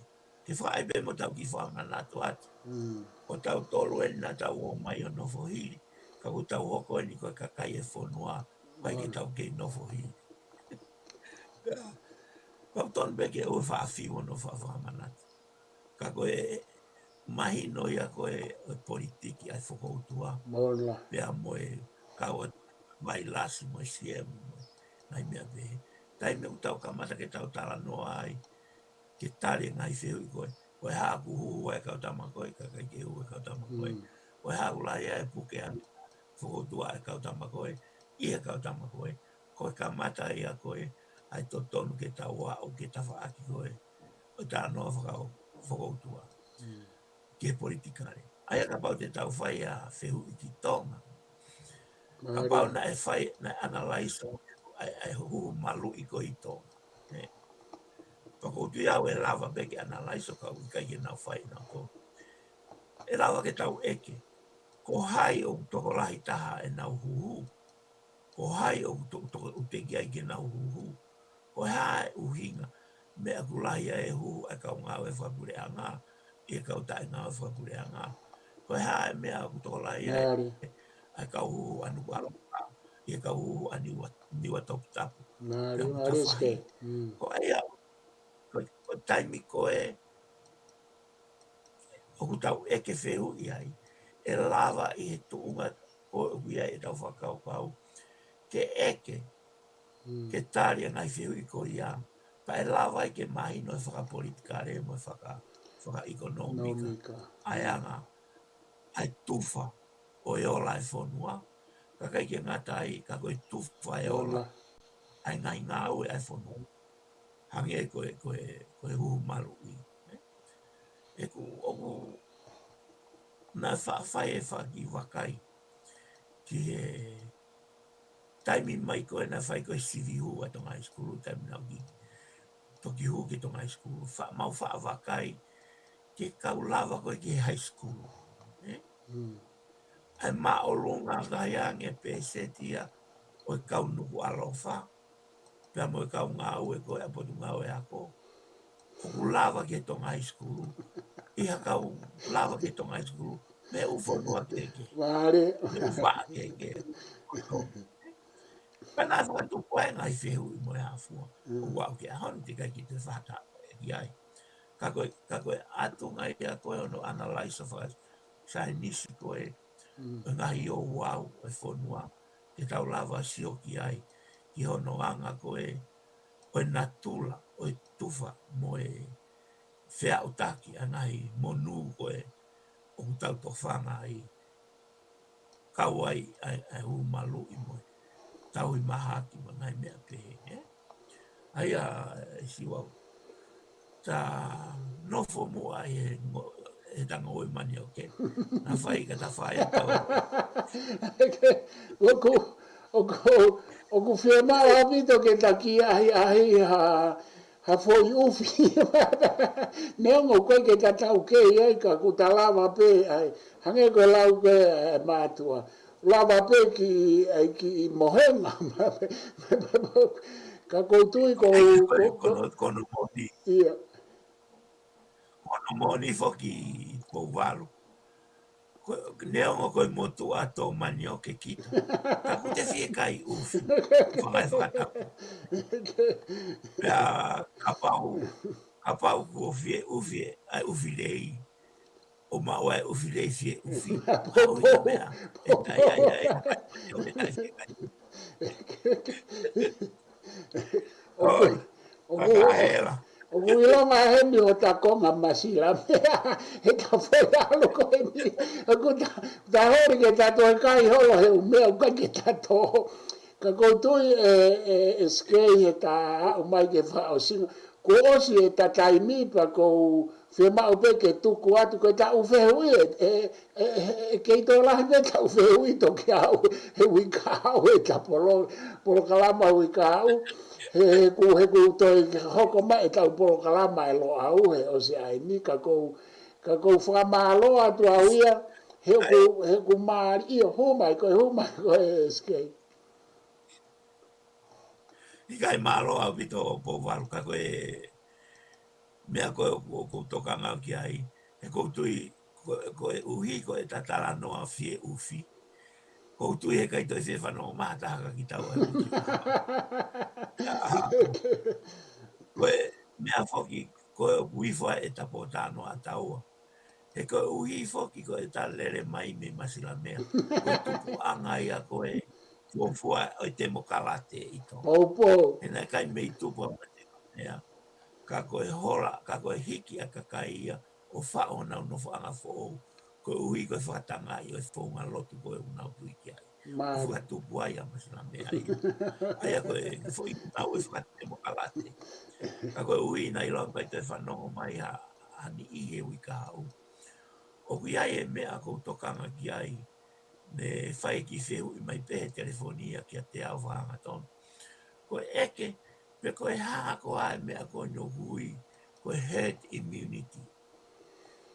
Ke fai pē mo tau kiʻi fakamanatu atu. Mm. Ko tautolu eni naʻa tau ō mai ʻo nofo hili. Ka ʻoku tau hoko eni ko e kakai e fonua. ʻIkai ke Mālie. Tau kei nofo hili. Pea, pea ʻoku tonu pē ke ʻoua faʻa fiu hono fa-, fakamanatu. Ka ko e mahino ia ko ē ʻo e politiki ʻa e fokoutua. Mola. Pea mo e kau atu vailasi mo e siemu mo e ngaahi meʻa pehē. Taimi ʻoku tau kamata ke tau talanoa ai. ke tali e ngaahi fehuʻi ko ē. Ko e hā ʻoku huhu ai e kau tama ko ē, ka ʻikai ke huhu e kau tama ko ē. Mm. Ko e hā ʻoku lahi ai e puke ʻa e fokoutua ʻa e kau tama ko ē, ʻi he kau tama ko ē. Ko e kamata ia ko ē ʻa e totonu ke tau aʻu ki he tafaʻaki ko ē ʻo e talanoa faka-, fokoutua. Mm. Ki he politikale. ʻA ia kapau te tau fai ʻa e fehuʻi ki Tonga. Mālie. Kapau naʻe fai, naʻe analyze ʻa e, ʻa e huhu maluʻi ko ē ʻi Tonga. Ē. Pea ʻoku ou tui au ʻe lava pē ke analyze ʻo ka ʻoku ʻikai ke nau fai ʻe nautolu. ʻE lava ke tau ʻeke. Ko hai ʻoku tokolahi taha ʻenau huhu. Ko hai ʻoku to-, to-, ʻoku teʻeki ai ke nau huhu. Ko e hā e ʻuhinga, meʻa ʻoku lahi ai e huhu ʻa e kau ngāue fakapuleʻanga, ʻi he kau taʻengāue fakapuleʻanga. Ko e hā e meʻa ʻoku tokolahi ai Mālie. ʻa e kau huhu ʻa Nukuʻalofa, ʻi he kau huhu ʻa Niua, Niuatoputapu. Mālie, Pea mo mālie, tafahi. Sike. Mm. Ko ia, ko, ko e taimi ko ē, ʻoku tau ʻeke fehuʻi ai, ʻe lava ʻi he tuʻunga ko ē ʻoku ʻi ai ʻetau fakakaukau, ke ʻeke, Mm. ke tali e ngaahi fehuʻi ko ia, pea ʻe lava ai ke mahino e fakapolitikale mo e faka-, fakaʻekonōmika. Nōmika. ʻA e anga, ʻa e tufa ʻo e ola e fonua, ka ʻikai ke ngata ai, ka ko e tufa e ola Ola. ʻa e ngaahi ngāue ʻa e fonua. Hangē ko e, ko e, ko e huhu maluʻi. ʻE ku, ʻoku, naʻe faʻa fai e faʻa kiʻi vakai ki he taimi mai ko ē naʻe fai ko ē sivi hū ʻa Tonga High School, taimi naʻa ku toki hū ki Tonga High School, faʻa mau faʻa vakai ki he kau lava ko ē ki he high school. Ē? Mm. ʻA e māʻolunga ngaahi ange pēseti ia ʻo e kau Nukuʻalofa, pea mo e kau ngāue ko ē ʻa e Potungāue Ako. ʻOku lava ki he Tonga High School, ʻi ha kau lava ki he Tonga High School, mei he ʻū fonua kehekehe. Mālie. Mei he ʻū faʻa kehekehe. Pea naʻe fakatupu ai e ngaahi fehuʻi mo e hā fua. Mm. ʻOku aʻu ki he ʻaho ni teʻeki ai ke toe fakataha ki ai. Ka ko e, ka ko e ʻatunga ia ko ē hono analyze fakasaienisi ko ē, Mm. ʻo e ngaahi ouau ʻo e fonua, ke tau lava sio ki ai, ki hono anga ko ē, ʻo e natula, ʻo e tufa, mo e feʻautaki ʻa e ngaahi monū ko ē, ʻoku tau tofanga ai, kau ai ʻa e, ʻa e huhu maluʻi mo e tauhi mahaki mo e ngaahi meʻa pehē, ē? ʻA ia, ʻe Siua, ta nofo muʻa ʻi he ngo-, he tango ʻo e manioke. Naʻa fai ka ta fai ʻa tau. ʻOku, ʻoku, ʻoku fiemaʻu ʻaupito ke ta kiʻi ʻahiʻahi ha, ha foʻi ʻufi. Neongo ʻoku ʻikai ke ta taukei ai ka ʻoku ta lava pē ai. Hangē ko e lau ko ē ʻa e mātuʻa. Lava pē kiʻi, ai kiʻi mohenga. Ka ʻoku ou tui ko, Ai, ko, ko, ko, ko, ko hono moʻoni. Ia. Ko hono moʻoni foki Pouvalu. Ko, neongo ko e motuʻa tō manioke kita. Ka ʻoku te fie kai ʻufi. Fakaʻi fakatapu. Pea kapau, kapau kuo fie ʻufi, ʻai ʻufi lei. ʻO maʻu ai ʻufi lei fie ʻufi. Pau ia meʻa. ʻE tai ai ai. ʻOku, ʻOi. ʻOku, Fakahela. ʻOku ʻilonga heni ʻo ta konga masila meʻa. He ta foʻi ʻalu ko eni. ʻOku ta, ta holi ke ta toe kai holo he ʻū meʻa ʻoku ʻikai ke ta tō. Ka ʻoku ou tui ʻe, ʻe, ʻe Skei he ta aʻu mai ke fakaʻosinga. Kuo ʻosi e ta taimi pea ʻoku ou fiemaʻu pē ke tuku atu ko e ta ʻū fehuʻi ē, ē, ē, ē, ē, kei toe lahi pē ta ʻū fehuʻi toki aʻu, he uike kahaʻu e ta polo-, polokalama uike kahaʻu, he, he ʻoku, he ʻoku toe hoko mai e ta ʻū polokalama ʻe Loʻau, he ʻosi ʻa eni, ka ʻoku ou, ka ʻoku ou fakamālō atu au ia, he ʻoku, he ʻoku mālie ʻo hū mai, ko e hū mai, ko e S K. ʻIkai mālō ʻaupito Pouvalu ka ko e meʻa ko ē ʻoku, ʻoku ou tokanga ki ai. He ʻoku ou tui, ko, koeʻuhi ko e ta talanoa fie ʻufi. ʻOku ou tui he ʻikai toe fie fanongo mai ha taha kia kitaua he uike kahaʻu. Ko e meʻa foki, ko e ʻoku ifo ai e ta pōtalanoa ʻataua. He koeʻuhi foki ko e ta lele mai mei Masilamea. Ko e tupuʻanga ia ko e fuofua ʻo e temokalati ʻi Tonga. Poupou. He naʻe ʻikai mei tupu ʻa Masilamea. ka ko e hola, ka ko e hiki ʻa e kakai ia ʻo faʻo honau nofoʻanga foʻou, koeʻuhi ko e fakatangaʻi ʻo e founga lotu ko ē ʻoku nau tui ki ai. Mālie. Fakatupu ai ʻa e masina meʻa ia. ʻA ia ko e foʻi ngāue fakatemokalati. Ka koeʻuhi naʻe ʻiloa pē ʻe toe fanongo mai ha, ha niʻihi he uike kahaʻu. ʻOku ʻi ai e meʻa ʻoku ou tokanga ki ai, ne fai e kiʻi fehuʻi mai pē he telefoni ia kiate au fakahangatonu. Ko e ʻeke, pe ko e hā koā e meʻa ko eni ʻoku ui ko e herd immunity.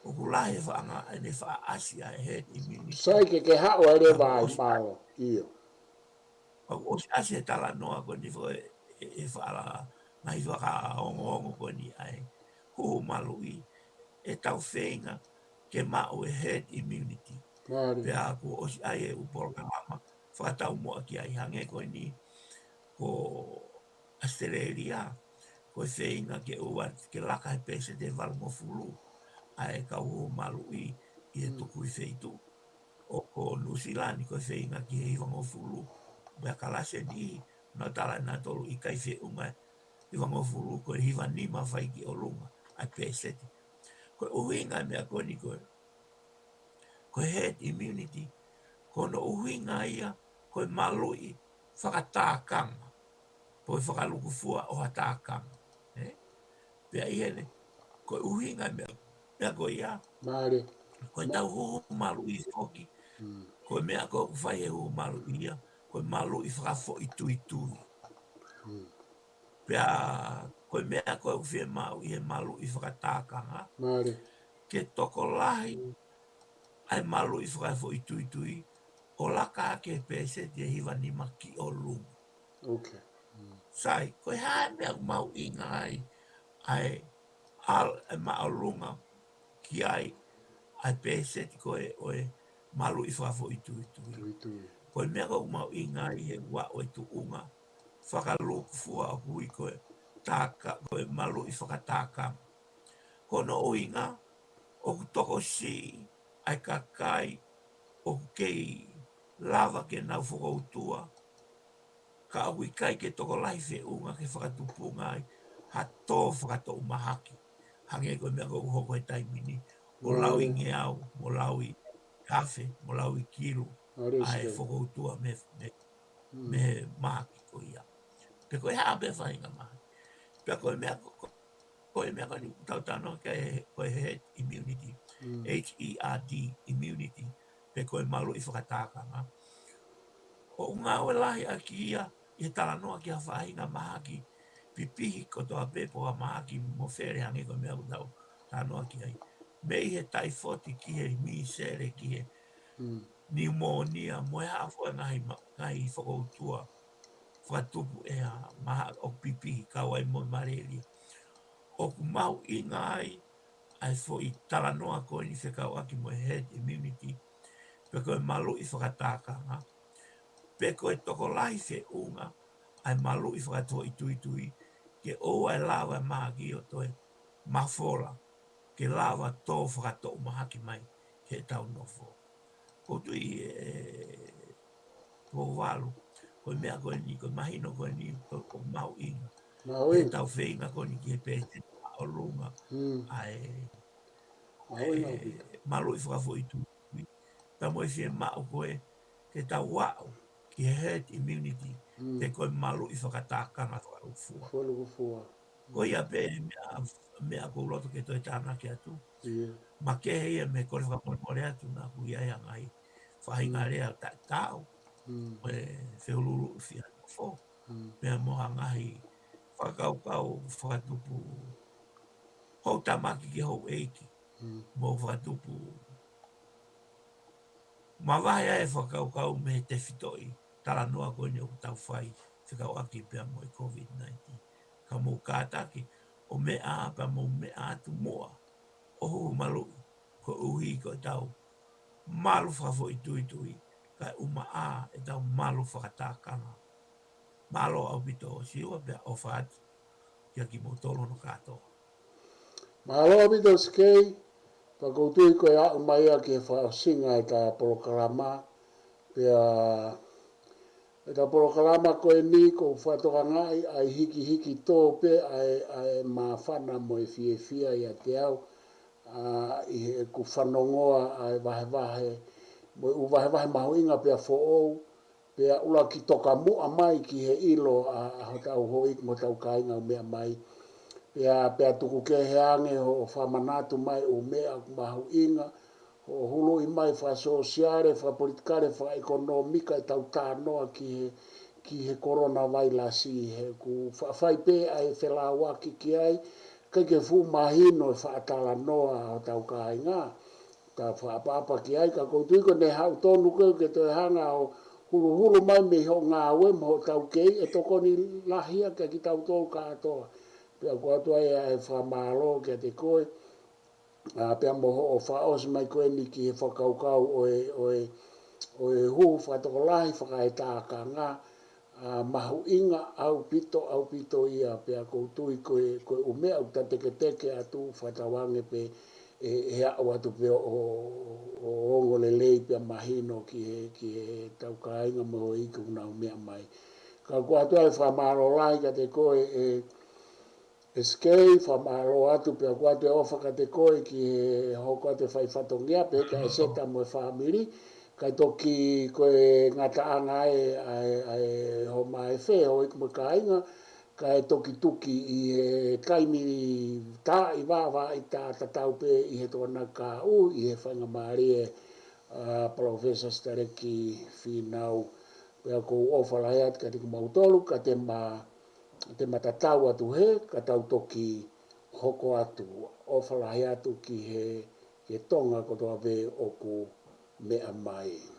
ʻOku lahi e faʻanga, ʻene faʻa ʻasi ʻa e herd immunity. Sai ke ke haʻu ai leva ai, mālō. ʻIo. ʻOku ʻosi ʻasi e talanoa ko eni fo e, e, e faʻa ngaahi fakaongoongo ko eni ʻa e huhu maluʻi, ʻetau feinga ke maʻu e herd immunity. Mālie. Pea kuo ʻosi ʻi ai e ʻū polokalama fakataumuʻa ki ai, hangē ko eni ko ʻAositelēlia, ko e feinga ke ʻoua ke laka he pēseti ʻe valungofulu ʻa e kau huhu maluʻi ʻi he tukui feituʻu. ʻO ko Nuʻusila ni ko e feinga ki he hivangofulu, pea kalasi e niʻihi, nau tala ʻe nautolu ʻikai feʻunga e hivangofulu, ko e hiva nima fai ki ʻolunga ʻa e pēseti. Ko e ʻuhinga e meʻa ko eni ko e, ko e herd immunity, ko hono ʻuhinga ia ko e maluʻi fakatākanga, pe ko e fakalukufua ʻo ha tākanga. Ē? Pea ʻi heni, ko e ʻuhinga e meʻa, meʻa ko ia. Mālie. Ko ʻetau huhu maluʻi foki. Mm. Ko e meʻa ko ē ʻoku fai he huhu maluʻi ia, ko e maluʻi fakafoʻituitui. Mm. Pea ko e meʻa ko ē ʻoku fiemaʻu ʻi he maluʻi fakatākanga. Mālie. Ke tokolahi ʻa e maluʻi fakafoʻituitui, ʻo laka hake he pēseti ʻe hiva nima ki ʻolunga. Okay. Mm. Sai, ko e hā e meʻa ʻoku mahuʻinga ai, ʻa e ʻal-, ʻa e māʻolunga ki ai ʻa e pēseti ko ē ʻo e maluʻi fakafoʻituitui. Tuitui. Ko e meʻa ʻoku mahuʻinga ai he ʻuhinga ʻo e tuʻunga fakalukufua ʻoku ui ko e tāka-, ko e maluʻi fakatākanga. Ko hono ʻuhinga, ʻoku tokosiʻi ʻa e kakai ʻoku kei lava ke nau fokoutua, ka ʻoku ʻikai ke tokolahi feʻunga ke fakatupunga ai ha tō fakatoʻumahaki. Hangē ko e meʻa ko ē ʻoku hoko he taimi ni, mo lauʻi ngeau, mo lauʻi afe, mo lauʻi kilu, ʻa e fokoutua mei, mei, mei he mahaki ko ia. Pe ko e hā pē faʻahinga mahaki. Pea ko e meʻa ko, ko, ko e meʻa ko eni ʻoku tau talanoa ki ai, ko e herd immunity. Mm. H E R D, immunity. Pe ko e maluʻi fakatākanga. ʻOku ngāue lahi ʻaki ia ʻi he talanoa ki ha faʻahinga mahaki pipihi kotoa pē pe ko ha mahaki mofele hangē ko e meʻa ʻoku tau talanoa ki ai. Mei he taifoti ki he misele ki he niumōnia mo e hā fua e ngaahi ma-, ngaahi fokoutua fakatupu ʻe ha mahaki ʻoku pipihi kau ai mo e malēlia. ʻOku mahuʻinga ai ʻa e foʻi talanoa ko eni fekauʻaki mo e herd immunity, pe ko e maluʻi fakatākanga, pe ko e tokolahi feʻunga ʻa e maluʻi fakafoʻituitui, ke ʻoua ʻe lava e mahaki ʻo toe mafola, ke lava tō fakatoʻumahaki mai ki heʻetau nofo. ʻOku ou tui ʻe Pouvalu, ko e meʻa ko eni, ko e mahino ko eni, ko, ʻoku mahuʻinga. Mahuʻinga. ʻEtau feinga ko eni ki he pēseti ʻa ʻolunga. Mm. ʻA e, mahuʻinga ʻaupito. Maluʻi fakafoʻituitui. Pea mo e fiemaʻu ko ē ke tau aʻu ki he herd immunity, mm, pe ko e maluʻi fakatākanga fakalukufua. Fakalukufua. Ko ia pē meʻa, meʻa ʻoku ou loto ke toe tānaki atu. ʻIo. Makehe ia mei he kole fakamolemole atu naʻa ku ʻi ai ʻa e ngaahi faʻahinga lea taʻetaau. Mm. Mo e feuluuluʻi fia nofo. Mm. Pea mo ha ngaahi fakakaukau fakatupu houʻeiki ki houʻeiki. Mm. Mo fakatupu mavahe ai e fakakaukau mei he tefitoʻi talanoa ko eni ʻoku tau fai fekauʻaki pea mo e COVID nineteen. Ka mou kātaki ʻo meʻa pea mou meʻa atu muʻa ʻo huhu maluʻi koeʻuhi ko ʻetau malu fakafoʻituitui kae ʻumaʻā ʻetau malu fakatākanga. Mālō ʻaupito Siua pea ʻofa atu kia kimoutolu hono kātoa. Mālō ʻaupito Sikei, pea ʻoku ou tui ko e aʻu mai ia ki he fakaʻosinga ʻeta polokalama, pea ʻEtau polokalama ko eni ʻoku ou fakatokangaʻi ʻa e hikihiki tō pē ʻa e, ʻa e māfana mo e fiefia ʻiate au, ʻa, ʻi heʻeku fanongoa ʻa e vahevahe, mo e ʻū vahevahe mahuʻinga pea foʻou, pea ʻuluaki tokamuʻa mai ki he ʻilo ʻa, ʻa hotau houʻeiki mo hotau kāinga ʻoku meʻa mai. Pea, pea tuku kehe ange hoʻo fakamanatu mai ʻū meʻa ʻoku mahuʻinga, hoʻo huluʻi mai fakasōsiale, fakapolitikale, fakaʻekonōmika ʻetau talanoa ki he, ki he koronavailasi, he ʻoku fa-, fai pē ʻa e felāuaki ki ai, ʻikai ke fuʻu mahino e fakatalanoa ʻa hotau kāinga. Ka fakaʻapaʻapa ki ai, ka ʻoku ou tui ko ʻene haʻu tonu ko ē ke toe hanga ʻo huluhulu mai mei hoʻo ngāue mo hoʻo taukei, ʻe tokoni lahi ia kiate kitautolu kātoa. Pea ʻoku ʻoatu ai ʻa e fakamālō kiate koe, ʻa, pea mo hoʻo fakaʻosi mai ko eni ki he fakakaukau ʻo e, ʻo e, ʻo e hū fakatokolahi fakaetākanga, ʻa, mahuʻinga ʻaupito, ʻaupito ia, pea ʻoku ou tui ko e, ko e ʻū meʻa ʻoku ta teketeke atu fakatauange pē ʻe, ʻe aʻu atu pē ʻo, ʻo, ʻo ongo lelei pea mahino ki he, ki heʻetau kāinga mo e houʻeiki ʻoku nau meʻa mai. Ka ʻoku ʻoatu ai e fakamālō lahi kiate koe ʻe, ʻe Sikei, fakamālō atu pea ʻoku ʻoatu e ʻofa kiate koe ki he hoko atu e fai fatongia pea ka ʻEseta mo e fāmili, kae toki ko e ngataʻanga ē ʻa e, ʻa e Hōmai Fē, houʻeiki mo e kāinga, kae toki tuki ʻi he taimi tā ʻi vāvā ʻi tā tatau pē ʻi he tokonaki kahaʻu, ʻi he faingamālie ʻa Palōfesa Sitaleki Fīnau. Pea ʻoku ou ʻofa lahi atu kiate kimoutolu, ka te ma, te ma tatau atu hē, ka tau toki hoko atu, ʻofa lahi atu ki he, ki he Tonga kotoa pē ʻoku meʻa mai.